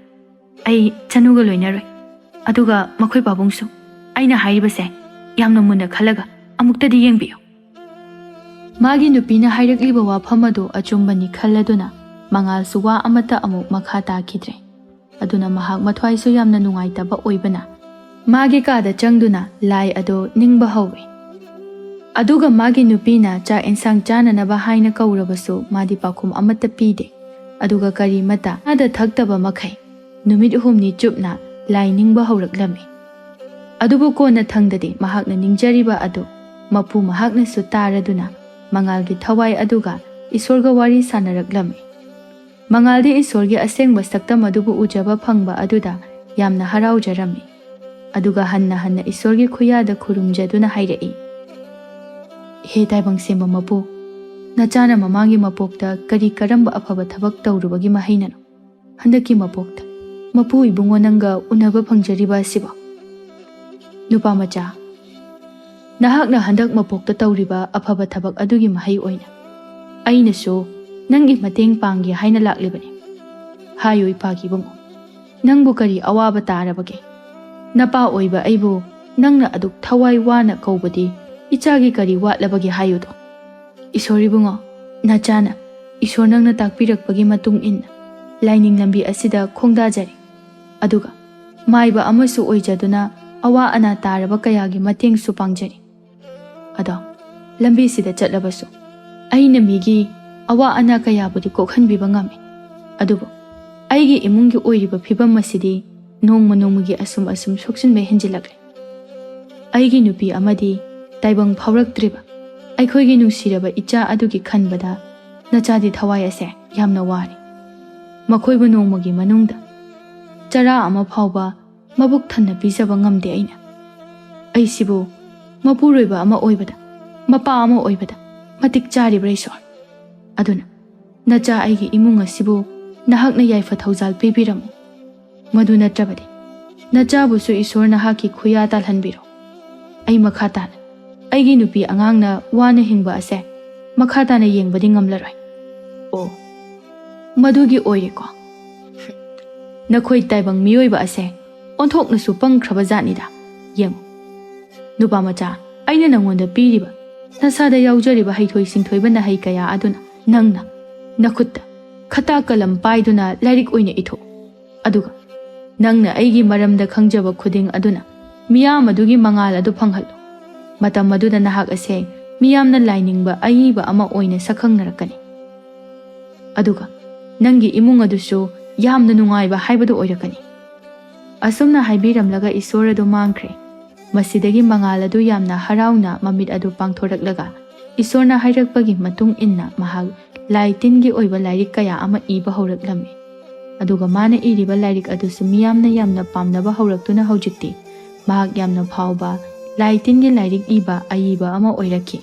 ꯑꯩ ꯆꯅꯨꯒ ꯂꯣꯏꯅꯔꯣꯏ꯫ ꯑꯗꯨꯒ ꯃꯈꯣꯏ ꯄꯥꯕꯨꯡꯁꯨ ꯑꯩꯅ ꯍꯥꯏꯔꯤꯕꯁꯦ ꯌꯥꯝꯅ ꯃꯨꯟꯅ ꯈꯜꯂꯒ ꯑꯃꯨꯛꯇꯗꯤ ꯌꯦꯡꯕꯤꯌꯨ꯫ ꯃꯥꯒꯤ ꯅꯨꯄꯤꯅ ꯍꯥꯏꯔꯛꯂꯤꯕ ꯋꯥꯐꯝ ꯑꯗꯨ ꯑꯆꯨꯝꯕꯅꯤ ꯈꯜꯂꯗꯨꯅ ꯃꯉꯥꯜꯁꯨ ꯋꯥ ꯑꯃꯠꯇ ꯑꯃꯨꯛ ꯃꯈꯥ ꯇꯥꯈꯤꯗ꯭ꯔꯦ꯫ ꯑꯗꯨꯅ ꯃꯍꯥꯛ ꯃꯊ꯭ꯋꯥꯏꯁꯨ ꯌꯥꯝꯅ ꯅꯨꯡꯉꯥꯏꯇꯕ ꯑꯣꯏꯕꯅ ꯃꯥꯒꯤ ꯀꯥꯗ ꯆꯪꯗꯨꯅ ꯂꯥꯏ ꯑꯗꯨ ꯅꯤꯡꯕ ꯍꯧꯏ꯫ ꯑꯗꯨꯒ ꯃꯥꯒꯤ ꯅꯨꯄꯤꯅ ꯆꯥꯛ ꯏꯟꯁꯥꯡ ꯆꯥꯅꯅꯕ ꯍꯥꯏꯅ ꯀꯧꯔꯕꯁꯨ ꯃꯥꯗꯤ ꯄꯥꯎꯈꯨꯝ ꯑꯃꯠꯇ ꯄꯤꯗꯦ꯫ ꯑꯗꯨꯒ ꯀꯔꯤꯃꯠꯇ ꯆꯥꯗ ꯊꯛꯇꯕ ꯃꯈꯩ ꯅꯨꯃꯤꯠ ꯍꯨꯝꯅꯤ ꯆꯨꯞꯅ ꯂꯥꯏ ꯅꯤꯡꯕ ꯍꯧꯔꯛꯂꯝꯃꯤ꯫ ꯑꯗꯨꯕꯨ ꯀꯣꯟꯅ ꯊꯪꯗꯗꯤ ꯃꯍꯥꯛꯅ ꯅꯤꯡꯖꯔꯤꯕ ꯑꯗꯨ ꯃꯄꯨ ꯃꯍꯥꯛꯅꯁꯨ ꯇꯥꯔꯗꯨꯅ ꯃꯉꯥꯜꯒꯤ ꯊꯋꯥꯏ ꯑꯗꯨꯒ ꯏꯁꯣꯔꯒ ꯋꯥꯔꯤ ꯁꯥꯟꯅꯔꯛꯂꯝꯃꯤ꯫ ꯃꯉꯥꯜꯗꯤ ꯏꯁꯣꯔꯒꯤ ꯑꯁꯦꯡꯕ ꯁꯛꯇꯝ ꯑꯗꯨꯕꯨ ꯎꯖꯕ ꯐꯪꯕ ꯑꯗꯨꯗ ꯌꯥꯝꯅ ꯍꯔꯥꯎꯖꯔꯝꯃꯤ꯫ ꯑꯗꯨꯒ ꯍꯟꯅ ꯍꯟꯅ ꯏꯁꯣꯔꯒꯤ ꯈꯨꯌꯥꯗ ꯈꯨꯔꯨꯝꯖꯗꯨꯅ ꯍꯥꯏꯔꯛꯏ, "ꯍꯦ ꯇꯥꯏꯕꯪ ꯁꯦꯝꯕ ꯃꯄꯨ, ꯅꯆꯥꯅ ꯃꯃꯥꯡꯒꯤ ꯃꯄꯣꯛꯇ ꯀꯔꯤ ꯀꯔꯝꯕ ꯑꯐꯕ ꯊꯕꯛ ꯇꯧꯔꯨꯕꯒꯤ ꯃꯍꯩꯅꯅꯣ ꯍꯟꯗꯛꯀꯤ ꯃꯄꯣꯛꯇ ꯃꯄꯨ ꯏꯕꯨꯡꯉꯣ ꯅꯪꯒ ꯎꯅꯕ ꯐꯪꯖꯔꯤꯕ ꯑꯁꯤꯕꯣ? ꯅꯨꯄꯥ ꯃꯆꯥ, ꯅꯍꯥꯛꯅ ꯍꯟꯗꯛ ꯃꯄꯣꯛꯇ ꯇꯧꯔꯤꯕ ꯑꯐꯕ ꯊꯕꯛ ꯑꯗꯨꯒꯤ ꯃꯍꯩ ꯑꯣꯏꯅ ꯑꯩꯅꯁꯨ ꯅꯪꯒꯤ ꯃꯇꯦꯡ ꯄꯥꯡꯒꯦ ꯍꯥꯏꯅ ꯂꯥꯛꯂꯤꯕꯅꯤ꯫ ꯍꯥꯏꯌꯨ ꯏꯄꯥꯒꯤ ꯏꯕꯨꯡꯉꯣ, ꯅꯪꯕꯨ ꯀꯔꯤ ꯑꯋꯥꯕ ꯇꯥꯔꯕꯒꯦ? ꯅꯄꯥ ꯑꯣꯏꯕ ꯑꯩꯕꯨ ꯅꯪꯅ ꯑꯗꯨꯛ ꯊꯋꯥꯏ ꯋꯥꯅ ꯀꯧꯕꯗꯤ ꯏꯆꯥꯒꯤ ꯀꯔꯤ ꯋꯥꯠꯂꯕꯒꯦ ꯍꯥꯏꯌꯨꯗꯣ?" "ꯏꯁꯣꯔ ꯏꯕꯨꯡꯉꯣ, ꯅꯆꯥꯅ ꯏꯁꯣꯔ ꯅꯪꯅ ꯇꯥꯛꯄꯤꯔꯛꯄꯒꯤ ꯃꯇꯨꯡ ꯏꯟꯅ ꯂꯥꯏꯅꯤꯡ ꯂꯝꯕꯤ ꯑꯁꯤꯗ ꯈꯣꯡꯗꯥꯖꯔꯤ꯫ ꯑꯗꯨꯒ ꯃꯥꯏꯕ ꯑꯃꯁꯨ ꯑꯣꯏꯖꯗꯨꯅ ꯑꯋꯥ ꯑꯅꯥ ꯇꯥꯔꯕ ꯀꯌꯥꯒꯤ ꯃꯇꯦꯡꯁꯨ ꯄꯥꯡꯖꯔꯤ꯫ ꯑꯗꯣ ꯂꯝꯕꯤꯁꯤꯗ ꯆꯠꯂꯕꯁꯨ ꯑꯩꯅ ꯃꯤꯒꯤ ꯑꯋꯥ ꯑꯅꯥ ꯀꯌꯥꯕꯨꯗꯤ ꯀꯣꯛꯍꯟꯕꯤꯕ ꯉꯝꯃꯤ꯫ ꯑꯗꯨꯕꯨ ꯑꯩꯒꯤ ꯏꯃꯨꯡꯒꯤ ꯑꯣꯏꯔꯤꯕ ꯐꯤꯕꯝ ꯑꯁꯤꯗꯤ ꯅꯣꯡꯃ ꯅꯣꯡꯃꯒꯤ ꯑꯁꯨꯝ ꯑꯁꯨꯝ ꯁꯣꯛꯆꯤꯟꯕ ꯍꯦꯟꯖꯤꯜꯂꯛꯂꯦ꯫ ꯑꯩꯒꯤ ꯅꯨꯄꯤ ꯑꯃꯗꯤ ꯇꯥꯏꯕꯪ ꯐꯥꯎꯔꯛꯇ꯭ꯔꯤꯕ ꯑꯩꯈꯣꯏꯒꯤ ꯅꯨꯡꯁꯤꯔꯕ ꯏꯆꯥ ꯑꯗꯨꯒꯤ ꯈꯟꯕꯗ ꯅꯆꯥꯗꯤ ꯊꯋꯥꯏ ꯑꯁꯦ ꯌꯥꯝꯅ ꯋꯥꯔꯦ꯫ ꯃꯈꯣꯏꯕꯨ ꯅꯣꯡꯃꯒꯤ ꯃꯅꯨꯡꯗ ꯆꯔꯥ ꯑꯃ ꯐꯥꯎꯕ ꯃꯕꯨꯛ ꯊꯟꯅ ꯄꯤꯖꯕ ꯉꯝꯗꯦ ꯑꯩꯅ꯫ ꯑꯩꯁꯤꯕꯨ ꯃꯄꯨꯔꯣꯏꯕ ꯑꯃ ꯑꯣꯏꯕꯗ, ꯃꯄꯥ ꯑꯃ ꯑꯣꯏꯕꯗ ꯃꯇꯤꯛ ꯆꯥꯔꯤꯕ꯭ꯔꯥ ꯏꯁꯣꯔ? ꯑꯗꯨꯅ ꯅꯆꯥ ꯑꯩꯒꯤ ꯏꯃꯨꯡ ꯑꯁꯤꯕꯨ ꯅꯍꯥꯛꯅ ꯌꯥꯏꯐ ꯊꯧꯖꯥꯜ ꯄꯤꯕꯤꯔꯝꯃꯨ꯫ ꯃꯗꯨ ꯅꯠꯇ꯭ꯔꯕꯗꯤ ꯅꯆꯥꯕꯨꯁꯨ ꯏꯁꯣꯔ ꯅꯍꯥꯛꯀꯤ ꯈꯨꯌꯥ ꯇꯥꯜꯍꯟꯕꯤꯔꯣ꯫ ꯑꯩ ꯃꯈꯥ ꯇꯥꯅ ꯑꯩꯒꯤ ꯅꯨꯄꯤ ꯑꯉꯥꯡꯅ ꯋꯥꯅ ꯍꯤꯡꯕ ꯑꯁꯦ ꯃꯈꯥ ꯇꯥꯅ ꯌꯦꯡꯕꯗꯤ ꯉꯝꯂꯔꯣꯏ꯫ ꯑꯣ, ꯃꯗꯨꯒꯤ ꯑꯣꯏꯔꯦꯀꯣ꯫ ꯅꯈꯣꯏ ꯇꯥꯏꯕꯪ ꯃꯤꯑꯣꯏꯕ ꯑꯁꯦ ꯑꯣꯟꯊꯣꯛꯅꯁꯨ ꯄꯪꯈ꯭ꯔꯕ ꯖꯥꯠꯅꯤꯗ꯫ ꯌꯦꯡꯉꯨ, ꯅꯨꯄꯥ ꯃꯆꯥ, ꯑꯩꯅ ꯅꯉꯣꯟꯗ ꯄꯤꯔꯤꯕ, ꯅꯁꯥꯗ ꯌꯥꯎꯖꯔꯤꯕ ꯍꯩꯊꯣꯏ ꯁꯤꯡꯊꯣꯏꯕ ꯅꯍꯩ ꯀꯌꯥ ꯑꯗꯨꯅ ꯅꯪꯅ ꯅꯈꯨꯠꯇ ꯈꯇꯥ ꯀꯂꯝ ꯄꯥꯏꯗꯨꯅ ꯂꯥꯏꯔꯤꯛ ꯑꯣꯏꯅ ꯏꯊꯣꯛꯎ꯫ ꯑꯗꯨꯒ ꯅꯪꯅ ꯑꯩꯒꯤ ꯃꯔꯝꯗ ꯈꯪꯖꯕ ꯈꯨꯗꯤꯡ ꯑꯗꯨꯅ ꯃꯤꯌꯥꯝ ꯑꯗꯨꯒꯤ ꯃꯉꯥꯜ ꯑꯗꯨ ꯐꯪꯍꯜꯂꯨ꯫ ꯃꯇꯝ ꯑꯗꯨꯗ ꯅꯍꯥꯛ ꯑꯁꯦ ꯃꯤꯌꯥꯝꯅ ꯂꯥꯏꯅꯤꯡꯕ ꯑꯏꯕ ꯑꯃ ꯑꯣꯏꯅ ꯁꯛꯈꯪꯅꯔꯛꯀꯅꯤ꯫ ꯑꯗꯨꯒ ꯅꯪꯒꯤ ꯏꯃꯨꯡ ꯑꯗꯨꯁꯨ ꯌꯥꯝꯅ ꯅꯨꯡꯉꯥꯏꯕ ꯍꯥꯏꯕꯗꯨ ꯑꯣꯏꯔꯛꯀꯅꯤ꯫" ꯑꯁꯨꯝꯅ ꯍꯥꯏꯕꯤꯔꯝꯂꯒ ꯏꯁꯣꯔ ꯑꯗꯨ ꯃꯥꯡꯈ꯭ꯔꯦ꯫ ꯃꯁꯤꯗꯒꯤ ꯃꯉꯥꯜ ꯑꯗꯨ ꯌꯥꯝꯅ ꯍꯔꯥꯎꯅ ꯃꯃꯤꯠ ꯑꯗꯨ ꯄꯥꯡꯊꯣꯔꯛꯂꯒ, ꯏꯁꯣꯔꯅ ꯍꯥꯏꯔꯛꯄꯒꯤ ꯃꯇꯨꯡ ꯏꯟꯅ ꯃꯍꯥꯛ ꯂꯥꯏ ꯇꯤꯟꯒꯤ ꯑꯣꯏꯕ ꯂꯥꯏꯔꯤꯛ ꯀꯌꯥ ꯑꯃ ꯏꯕ ꯍꯧꯔꯛꯂꯝꯃꯤ꯫ ꯑꯗꯨꯒ ꯃꯥꯅ ꯏꯔꯤꯕ ꯂꯥꯏꯔꯤꯛ ꯑꯗꯨꯁꯨ ꯃꯤꯌꯥꯝꯅ ꯌꯥꯝꯅ ꯄꯥꯝꯅꯕ ꯍꯧꯔꯛꯇꯨꯅ ꯍꯧꯖꯤꯛꯇꯤ ꯃꯍꯥꯛ ꯌꯥꯝꯅ ꯐꯥꯎꯕ ꯂꯥꯏ ꯇꯤꯟꯒꯤ ꯂꯥꯏꯔꯤꯛ ꯏꯕ ꯑꯏꯕ ꯑꯃ ꯑꯣꯏꯔꯛꯈꯤ꯫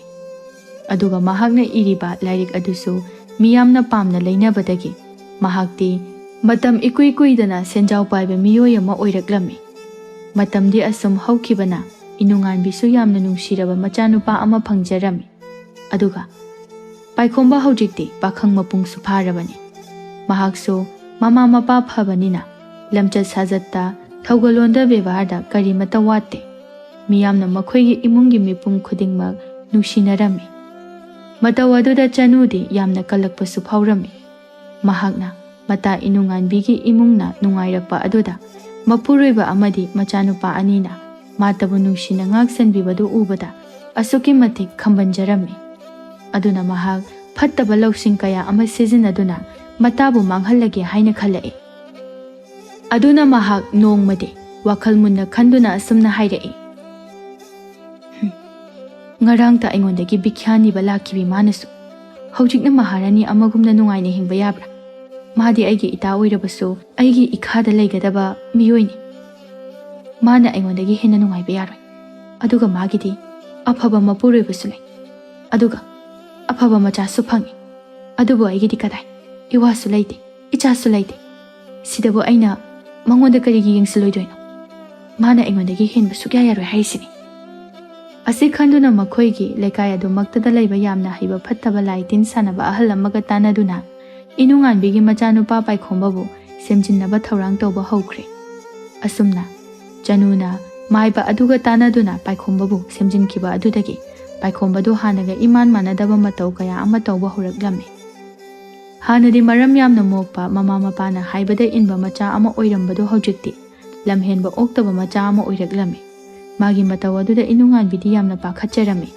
ꯑꯗꯨꯒ ꯃꯍꯥꯛꯅ ꯏꯔꯤꯕ ꯂꯥꯏꯔꯤꯛ ꯑꯗꯨꯁꯨ ꯃꯤꯌꯥꯝꯅ ꯄꯥꯝꯅ ꯂꯩꯅꯕꯗꯒꯤ ꯃꯍꯥꯛꯇꯤ ꯃꯇꯝ ꯏꯀꯨꯏ ꯀꯨꯏꯗꯅ ꯁꯦꯟꯖꯥꯎ ꯄꯥꯏꯕ ꯃꯤꯑꯣꯏ ꯑꯃ ꯑꯣꯏꯔꯛꯂꯝꯃꯤ꯫ ꯃꯇꯝꯗꯤ ꯑꯁꯨꯝ ꯍꯧꯈꯤꯕꯅ ꯏꯅꯨꯉꯥꯟꯕꯤꯁꯨ ꯌꯥꯝꯅ ꯅꯨꯡꯁꯤꯔꯕ ꯃꯆꯥꯅꯨꯄꯥ ꯑꯃ ꯐꯪꯖꯔꯝꯃꯤ꯫ ꯑꯗꯨꯒ ꯄꯥꯏꯈꯣꯝꯕ ꯍꯧꯖꯤꯛꯇꯤ ꯄꯥꯈꯪ ꯃꯄꯨꯡꯁꯨ ꯐꯥꯔꯕꯅꯤ꯫ ꯃꯍꯥꯛꯁꯨ ꯃꯃꯥ ꯃꯄꯥ ꯐꯕꯅꯤꯅ ꯂꯝꯆꯠ ꯁꯥꯖꯠꯇ, ꯊꯧꯒꯜꯂꯣꯟꯗ, ꯕꯦꯕꯥꯔꯗ ꯀꯔꯤꯃꯠꯇ ꯋꯥꯠꯇꯦ꯫ ꯃꯤꯌꯥꯝꯅ ꯃꯈꯣꯏꯒꯤ ꯏꯃꯨꯡꯒꯤ ꯃꯤꯄꯨꯝ ꯈꯨꯗꯤꯡꯃꯛ ꯅꯨꯡꯁꯤꯅꯔꯝꯃꯤ꯫ ꯃꯇꯧ ꯑꯗꯨꯗ ꯆꯅꯨꯗꯤ ꯌꯥꯝꯅ ꯀꯜꯂꯛꯄꯁꯨ ꯐꯥꯎꯔꯝꯃꯤ꯫ ꯃꯍꯥꯛꯅ ꯃꯇꯥ ꯏꯅꯨꯉꯥꯟꯕꯤꯒꯤ ꯏꯃꯨꯡꯅ ꯅꯨꯡꯉꯥꯏꯔꯛꯄ ꯑꯗꯨꯗ ꯃꯄꯨꯔꯣꯏꯕ ꯑꯃꯗꯤ ꯃꯆꯥꯅꯨꯄꯥ ꯑꯅꯤꯅ ꯃꯥꯇꯕꯨ ꯅꯨꯡꯁꯤꯅ ꯉꯥꯛ ꯁꯦꯟꯕꯤꯕꯗꯨ ꯎꯕꯗ ꯑꯁꯨꯛꯀꯤ ꯃꯇꯤꯛ ꯈꯝꯕꯟꯖꯔꯝꯃꯤ꯫ ꯑꯗꯨꯅ ꯃꯍꯥꯛ ꯐꯠꯇꯕ ꯂꯧꯁꯤꯡ ꯀꯌꯥ ꯑꯃ ꯁꯤꯖꯤꯟꯅꯗꯨꯅ ꯃꯇꯥꯕꯨ ꯃꯥꯡꯍꯜꯂꯒꯦ ꯍꯥꯏꯅ ꯈꯜꯂꯛꯏ꯫ ꯑꯗꯨꯅ ꯃꯍꯥꯛ ꯅꯣꯡꯃꯗꯤ ꯋꯥꯈꯜ ꯃꯨꯟꯅ ꯈꯟꯗꯨꯅ ꯑꯁꯨꯝꯅ ꯍꯥꯏꯔꯛꯏ, "ꯍꯨꯝ, ꯉꯔꯥꯡꯇ ꯑꯩꯉꯣꯟꯗꯒꯤ ꯚꯤꯈ꯭ꯌꯥ ꯅꯤꯕ ꯂꯥꯛꯈꯤꯕꯤ ꯃꯥꯅꯁꯨ ꯍꯧꯖꯤꯛꯅ ꯃꯍꯥꯔꯥꯅꯤ ꯑꯃꯒꯨꯝꯅ ꯅꯨꯡꯉꯥꯏꯅ ꯍꯤꯡꯕ ꯌꯥꯕ꯭ꯔꯥ? ꯃꯥꯗꯤ ꯑꯩꯒꯤ ꯏꯇꯥ ꯑꯣꯏꯔꯕꯁꯨ ꯑꯩꯒꯤ ꯏꯈꯥꯗ ꯂꯩꯒꯗꯕ ꯃꯤꯑꯣꯏꯅꯤ꯫ ꯃꯥꯅ ꯑꯩꯉꯣꯟꯗꯒꯤ ꯍꯦꯟꯅ ꯅꯨꯡꯉꯥꯏꯕ ꯌꯥꯔꯣꯏ꯫ ꯑꯗꯨꯒ ꯃꯥꯒꯤꯗꯤ ꯑꯐꯕ ꯃꯄꯨꯔꯣꯏꯕꯁꯨ ꯂꯩ꯫ ꯑꯗꯨꯒ ꯑꯐꯕ ꯃꯆꯥꯁꯨ ꯐꯪꯉꯤ꯫ ꯑꯗꯨꯕꯨ ꯑꯩꯒꯤꯗꯤ ꯀꯗꯥꯏ? ꯏꯋꯥꯁꯨ ꯂꯩꯇꯦ, ꯏꯆꯥꯁꯨ ꯂꯩꯇꯦ꯫ ꯁꯤꯗꯕꯨ ꯑꯩꯅ ꯃꯉꯣꯟꯗ ꯀꯔꯤꯒꯤ ꯌꯦꯡꯁꯤꯜꯂꯣꯏꯗꯣꯏꯅꯣ? ꯃꯥꯅ ꯑꯩꯉꯣꯟꯗꯒꯤ ꯍꯦꯟꯕ ꯁꯨꯛꯌꯥ ꯌꯥꯔꯣꯏ ꯍꯥꯏꯔꯤꯁꯤꯅꯤ"꯫ ꯑꯁꯤ ꯈꯟꯗꯨꯅ ꯃꯈꯣꯏꯒꯤ ꯂꯩꯀꯥꯏ ꯑꯗꯨꯃꯛꯇꯗ ꯂꯩꯕ ꯌꯥꯝꯅ ꯍꯩꯕ ꯐꯠꯇꯕ ꯂꯥꯏ ꯇꯤꯟ ꯁꯥꯟꯅꯕ ꯑꯍꯜ ꯑꯃꯒ ꯇꯥꯟꯅꯗꯨꯅ ꯏꯅꯨꯉꯥꯟꯕꯤꯒꯤ ꯃꯆꯥꯅꯨꯄꯥ ꯄꯥꯏꯈꯣꯝꯕꯕꯨ ꯁꯦꯝꯖꯤꯟꯅꯕ ꯊꯧꯔꯥꯡ ꯇꯧꯕ ꯍꯧꯈ꯭ꯔꯦ꯫ ꯑꯁꯨꯝꯅ ꯆꯅꯨꯅ ꯃꯥꯏꯕ ꯑꯗꯨꯒ ꯇꯥꯟꯅꯗꯨꯅ ꯄꯥꯏꯈꯣꯝꯕꯕꯨ ꯁꯦꯝꯖꯤꯟꯈꯤꯕ ꯑꯗꯨꯗꯒꯤ ꯄꯥꯏꯈꯣꯝꯕꯗꯨ ꯍꯥꯟꯅꯒ ꯏꯃꯥꯟ ꯃꯥꯟꯅꯗꯕ ꯃꯇꯧ ꯀꯌꯥ ꯑꯃ ꯇꯧꯕ ꯍꯧꯔꯛꯂꯝꯃꯤ꯫ ꯍꯥꯟꯅꯗꯤ ꯃꯔꯝ ꯌꯥꯝꯅ ꯃꯣꯛꯄ, ꯃꯃꯥ ꯃꯄꯥꯅ ꯍꯥꯏꯕꯗ ꯏꯟꯕ ꯃꯆꯥ ꯑꯃ ꯑꯣꯏꯔꯝꯕꯗꯨ ꯍꯧꯖꯤꯛꯇꯤ ꯂꯝꯍꯦꯟꯕ ꯑꯣꯛꯇꯕ ꯃꯆꯥ ꯑꯃ ꯑꯣꯏꯔꯛꯂꯝꯃꯤ꯫ ꯃꯥꯒꯤ ꯃꯇꯧ ꯑꯗꯨꯗ ꯏꯅꯨꯉꯥꯟꯕꯤꯗꯤ ꯌꯥꯝꯅ ꯄꯥꯈꯠꯆꯔꯝꯃꯤ꯫